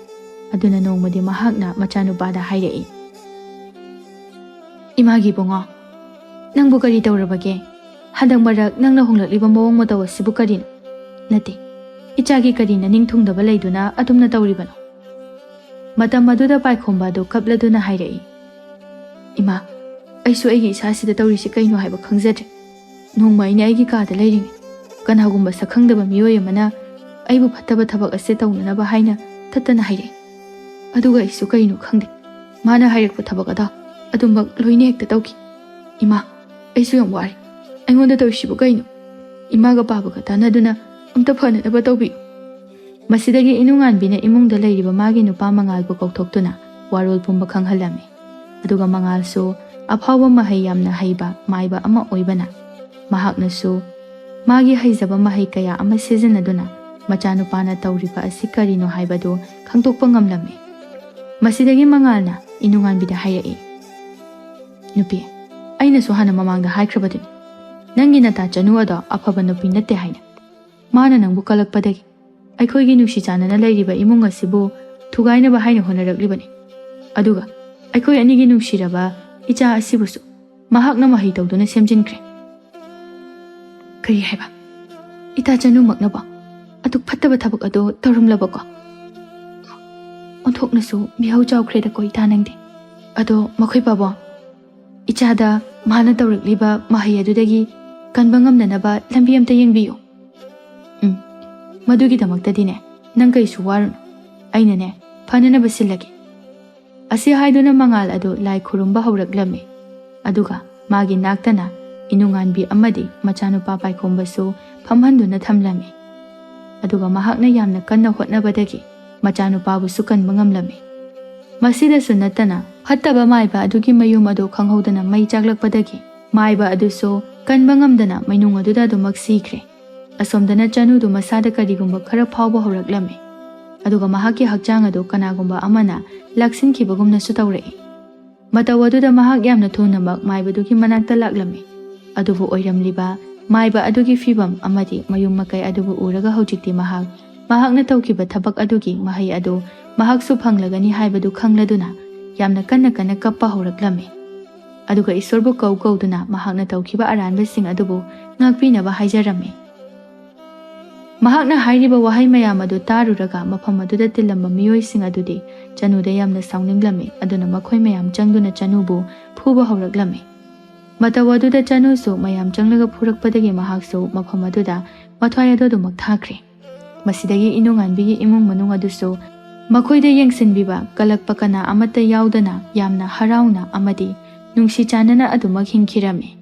ꯑꯗꯨꯅ ꯅꯣꯡꯃꯗꯤ ꯃꯍꯥꯛꯅ ꯃꯆꯥꯅꯨꯄꯥꯗ ꯍꯥꯏꯔꯛꯏ, "ꯏꯃꯥꯒꯤ ꯏꯕꯨꯡꯉꯣ, ꯅꯪꯕꯨ ꯀꯔꯤ ꯇꯧꯔꯕꯒꯦ? ꯍꯟꯗꯛ ꯃꯔꯛ ꯅꯪꯅ ꯍꯣꯡꯂꯛꯂꯤꯕ ꯃꯑꯣꯡ ꯃꯇꯧ ꯑꯁꯤꯕꯨ ꯀꯔꯤꯅꯣ? ꯅꯠꯇꯦ, ꯏꯆꯥꯒꯤ ꯀꯔꯤꯅ ꯅꯤꯡ ꯊꯨꯡꯗꯕ ꯂꯩꯗꯨꯅ ꯑꯗꯨꯝꯅ ꯇꯧꯔꯤꯕꯅꯣ?" ꯃꯇꯝ ꯑꯗꯨꯗ ꯄꯥꯏꯈꯣꯝꯕ ꯑꯗꯨ ꯀꯞꯂꯗꯨꯅ ꯍꯥꯏꯔꯛꯏ, "ꯏꯃꯥ, ꯑꯩꯁꯨ ꯑꯩꯒꯤ ꯏꯁꯥꯁꯤꯗ ꯇꯧꯔꯤꯁꯤ ꯀꯩꯅꯣ ꯍꯥꯏꯕ ꯈꯪꯖꯗ꯭ꯔꯦ꯫ ꯅꯣꯡꯃ ꯑꯩꯅ ꯑꯩꯒꯤ ꯀꯥꯗ ꯂꯩꯔꯤꯉꯩ ꯀꯅꯥꯒꯨꯝꯕ ꯁꯛꯈꯪꯗꯕ ꯃꯤꯑꯣꯏ ꯑꯃꯅ ꯑꯩꯕꯨ ꯐꯠꯇꯕ ꯊꯕꯛ ꯑꯁꯦ ꯇꯧꯅꯅꯕ ꯍꯥꯏꯅ ꯊꯠꯇꯅ ꯍꯥꯏꯔꯛꯏ꯫ ꯑꯗꯨꯒ ꯑꯩꯁꯨ ꯀꯩꯅꯣ ꯈꯪꯗꯦ, ꯃꯥꯅ ꯍꯥꯏꯔꯛꯄ ꯊꯕꯛ ꯑꯗꯣ ꯑꯗꯨꯃꯛ ꯂꯣꯏꯅ ꯍꯦꯛꯇ ꯇꯧꯈꯤ꯫ ꯏꯃꯥ, ꯑꯩꯁꯨ ꯌꯥꯝ ꯋꯥꯔꯦ꯫ ꯑꯩꯉꯣꯟꯗ ꯇꯧꯔꯤꯁꯤꯕꯨ ꯀꯩꯅꯣ? ꯏꯃꯥꯒ ꯄꯥꯕꯒ ꯇꯥꯟꯅꯗꯨꯅ ꯑꯝꯇ ꯐꯅꯅꯕ ꯇꯧꯕꯤꯌꯨ꯫" ꯃꯁꯤꯗꯒꯤ ꯏꯅꯨꯉꯥꯟꯕꯤꯅ ꯏꯃꯨꯡꯗ ꯂꯩꯔꯤꯕ ꯃꯥꯒꯤ ꯅꯨꯄꯥ ꯃꯉꯥꯜꯕꯨ ꯀꯧꯊꯣꯛꯇꯨꯅ ꯋꯥꯔꯣꯜ ꯄꯨꯝꯕ ꯈꯪꯍꯜꯂꯝꯃꯤ꯫ ꯑꯗꯨꯒ ꯃꯉꯥꯜꯁꯨ ꯑꯐꯥꯎꯕ ꯃꯍꯩ ꯌꯥꯝꯅ ꯍꯩꯕ ꯃꯥꯏꯕ ꯑꯃ ꯑꯣꯏꯕꯅ, ꯃꯍꯥꯛꯅꯁꯨ ꯃꯥꯒꯤ ꯍꯩꯖꯕ ꯃꯍꯩ ꯀꯌꯥ ꯑꯃ ꯁꯤꯖꯤꯟꯅꯗꯨꯅ ꯃꯆꯥꯅꯨꯄꯥꯅ ꯇꯧꯔꯤꯕ ꯑꯁꯤ ꯀꯔꯤꯅꯣ ꯍꯥꯏꯕꯗꯨ ꯈꯪꯗꯣꯛꯄ ꯉꯝꯂꯝꯃꯤ꯫ ꯃꯁꯤꯗꯒꯤ ꯃꯉꯥꯜꯅ ꯏꯅꯨꯉꯥꯟꯕꯤꯗ ꯍꯥꯏꯔꯛꯏ, "ꯅꯨꯄꯤ, ꯑꯩꯅꯁꯨ ꯍꯥꯟꯅ ꯃꯃꯥꯡꯗ ꯍꯥꯏꯈ꯭ꯔꯕꯗꯨꯅꯤ, ꯅꯪꯒꯤ ꯅꯇꯥ ꯆꯅꯨ ꯑꯗꯣ ꯑꯐꯕ ꯅꯨꯄꯤ ꯅꯠꯇꯦ ꯍꯥꯏꯅ꯫ ꯃꯥꯅ ꯅꯪꯕꯨ ꯀꯜꯂꯛꯄꯗꯒꯤ ꯑꯩꯈꯣꯏꯒꯤ ꯅꯨꯡꯁꯤ ꯆꯥꯟꯅꯅ ꯂꯩꯔꯤꯕ ꯏꯃꯨꯡ ꯑꯁꯤꯕꯨ ꯊꯨꯒꯥꯏꯅꯕ ꯍꯥꯏꯅ ꯍꯣꯠꯅꯔꯛꯂꯤꯕꯅꯤ꯫ ꯑꯗꯨꯒ ꯑꯩꯈꯣꯏ ꯑꯅꯤꯒꯤ ꯅꯨꯡꯁꯤꯔꯕ ꯏꯆꯥ ꯑꯁꯤꯕꯨꯁꯨ ꯃꯍꯥꯛꯅ ꯃꯍꯩ ꯇꯧꯗꯨꯅ ꯁꯦꯝꯖꯤꯟꯈ꯭ꯔꯦ꯫" "ꯀꯔꯤ ꯍꯥꯏꯕ? ꯏꯇꯥ ꯆꯅꯨꯃꯛꯅꯕꯣ ꯑꯗꯨꯛ ꯐꯠꯇꯕ ꯊꯕꯛ ꯑꯗꯨ ꯇꯧꯔꯝꯂꯕꯀꯣ? ꯑꯣꯟꯊꯣꯛꯅꯁꯨ ꯃꯤꯍꯧ ꯆꯥꯎꯈ꯭ꯔꯦꯗꯀꯣ ꯏꯇꯥ ꯅꯪꯗꯤ꯫ ꯑꯗꯣ ꯃꯈꯣꯏ ꯄꯥꯕꯣ, ꯏꯆꯥꯗ ꯃꯥꯅ ꯇꯧꯔꯛꯂꯤꯕ ꯃꯍꯩ ꯑꯗꯨꯗꯒꯤ ꯀꯟꯕ ꯉꯝꯅꯅꯕ ꯂꯝꯕꯤ ꯑꯝꯇ ꯌꯦꯡꯕꯤꯌꯨ꯫" "ꯎꯝ, ꯃꯗꯨꯒꯤꯗꯃꯛꯇꯗꯤꯅꯦ ꯅꯪ ꯀꯩꯁꯨ ꯋꯥꯔꯨꯅꯨ꯫ ꯑꯩꯅꯅꯦ ꯐꯅꯅꯕ ꯁꯤꯜꯂꯒꯦ꯫" ꯑꯁꯤ ꯍꯥꯏꯗꯨꯅ ꯃꯉꯥꯜ ꯑꯗꯨ ꯂꯥꯏ ꯈꯨꯔꯨꯝꯕ ꯍꯧꯔꯛꯂꯝꯃꯤ꯫ ꯑꯗꯨꯒ ꯃꯥꯒꯤ ꯅꯥꯛꯇꯅ ꯏꯅꯨꯉꯥꯟꯕꯤ ꯑꯃꯗꯤ ꯃꯆꯥꯅꯨꯄꯥ ꯄꯥꯏꯈꯣꯝꯕꯁꯨ ꯐꯝꯍꯟꯗꯨꯅ ꯊꯝꯂꯝꯃꯤ꯫ ꯑꯗꯨꯒ ꯃꯍꯥꯛꯅ ꯌꯥꯝꯅ ꯀꯟꯅ ꯍꯣꯠꯅꯕꯗꯒꯤ ꯃꯆꯥꯅꯨꯄꯥꯕꯨꯁꯨ ꯀꯟꯕ ꯉꯝꯂꯝꯃꯤ꯫ ꯃꯁꯤꯗꯁꯨ ꯅꯠꯇꯅ ꯐꯠꯇꯕ ꯃꯥꯏꯕ ꯑꯗꯨꯒꯤ ꯃꯌꯨꯝ ꯑꯗꯨ ꯈꯪꯍꯧꯗꯅ ꯃꯩ ꯆꯥꯛꯂꯛꯄꯗꯒꯤ ꯃꯥꯏꯕ ꯑꯗꯨꯁꯨ ꯀꯟꯕ ꯉꯝꯗꯅ ꯃꯩꯅꯨꯡ ꯑꯗꯨꯗ ꯑꯗꯨꯃꯛ ꯁꯤꯈ꯭ꯔꯦ꯫ ꯑꯁꯣꯝꯗꯅ ꯆꯅꯨꯗꯨ ꯃꯁꯥꯗ ꯀꯔꯤꯒꯨꯝꯕ ꯈꯔ ꯐꯥꯎꯕ ꯍꯧꯔꯛꯂꯝꯃꯤ꯫ ꯑꯗꯨꯒ ꯃꯍꯥꯛꯀꯤ ꯍꯛꯆꯥꯡ ꯑꯗꯨ ꯀꯅꯥꯒꯨꯝꯕ ꯑꯃꯅ ꯂꯥꯛꯁꯤꯟꯈꯤꯕꯒꯨꯝꯅꯁꯨ ꯇꯧꯔꯛꯏ꯫ ꯃꯇꯧ ꯑꯗꯨꯗ ꯃꯍꯥꯛ ꯌꯥꯝꯅ ꯊꯨꯅꯃꯛ ꯃꯥꯏꯕꯗꯨꯒꯤ ꯃꯅꯥꯛꯇ ꯂꯥꯛꯂꯝꯃꯤ꯫ ꯑꯗꯨꯕꯨ ꯑꯣꯏꯔꯝꯂꯤꯕ ꯃꯥꯏꯕ ꯑꯗꯨꯒꯤ ꯐꯤꯕꯝ ꯑꯃꯗꯤ ꯃꯌꯨꯝ ꯃꯀꯩ ꯑꯗꯨꯕꯨ ꯎꯔꯒ ꯍꯧꯖꯤꯛꯇꯤ ꯃꯍꯥꯛ, ꯃꯍꯥꯛꯅ ꯇꯧꯈꯤꯕ ꯊꯕꯛ ꯑꯗꯨꯒꯤ ꯃꯍꯩ ꯑꯗꯨ ꯃꯍꯥꯛꯁꯨ ꯐꯪꯂꯒꯅꯤ ꯍꯥꯏꯕꯗꯨ ꯈꯪꯂꯗꯨꯅ ꯌꯥꯝꯅ ꯀꯟꯅ ꯀꯟꯅ ꯀꯞꯄ ꯍꯧꯔꯛꯂꯝꯃꯤ꯫ ꯑꯗꯨꯒ ꯏꯁꯣꯔꯕꯨ ꯀꯧ ꯀꯧꯗꯨꯅ ꯃꯍꯥꯛꯅ ꯇꯧꯈꯤꯕ ꯑꯔꯥꯟꯕꯁꯤꯡ ꯑꯗꯨꯕꯨ ꯉꯥꯛꯄꯤꯅꯕ ꯍꯥꯏꯖꯔꯝꯃꯤ꯫ ꯃꯍꯥꯛꯅ ꯍꯥꯏꯔꯤꯕ ꯋꯥꯍꯩ ꯃꯌꯥꯝ ꯑꯗꯨ ꯇꯥꯔꯨꯔꯒ ꯃꯐꯝ ꯑꯗꯨꯗ ꯇꯤꯜꯂꯝꯕ ꯃꯤꯑꯣꯏꯁꯤꯡ ꯑꯗꯨꯗꯤ ꯆꯅꯨꯗ ꯌꯥꯝꯅ ꯁꯥꯎꯅꯤꯡꯂꯝꯃꯤ꯫ ꯑꯗꯨꯅ ꯃꯈꯣꯏ ꯃꯌꯥꯝ ꯆꯪꯗꯨꯅ ꯆꯅꯨꯕꯨ ꯐꯨꯕ ꯍꯧꯔꯛꯂꯝꯃꯤ꯫ ꯃꯇꯧ ꯑꯗꯨꯗ ꯆꯅꯨꯁꯨ ꯃꯌꯥꯝ ꯆꯪꯂꯒ ꯐꯨꯔꯛꯄꯗꯒꯤ ꯃꯍꯥꯛꯁꯨ ꯃꯐꯝ ꯑꯗꯨꯗ ꯃꯊ꯭ꯋꯥꯏ ꯑꯗꯨ ꯑꯗꯨꯃꯛ ꯊꯥꯈ꯭ꯔꯦ꯫ ꯃꯁꯤꯗꯒꯤ ꯏꯅꯨꯉꯥꯟꯕꯤꯒꯤ ꯏꯃꯨꯡ ꯃꯅꯨꯡ ꯑꯗꯨꯁꯨ ꯃꯈꯣꯏꯗ ꯌꯦꯡꯁꯤꯟꯕꯤꯕ ꯀꯜꯂꯛꯄ ꯀꯅꯥ ꯑꯃꯠꯇ ꯌꯥꯎꯗꯅ ꯌꯥꯝꯅ ꯍꯔꯥꯎꯅ ꯑꯃꯗꯤ ꯅꯨꯡꯁꯤ ꯆꯥꯟꯅꯅ ꯑꯗꯨꯃꯛ ꯍꯤꯡꯈꯤꯔꯝꯃꯤ꯫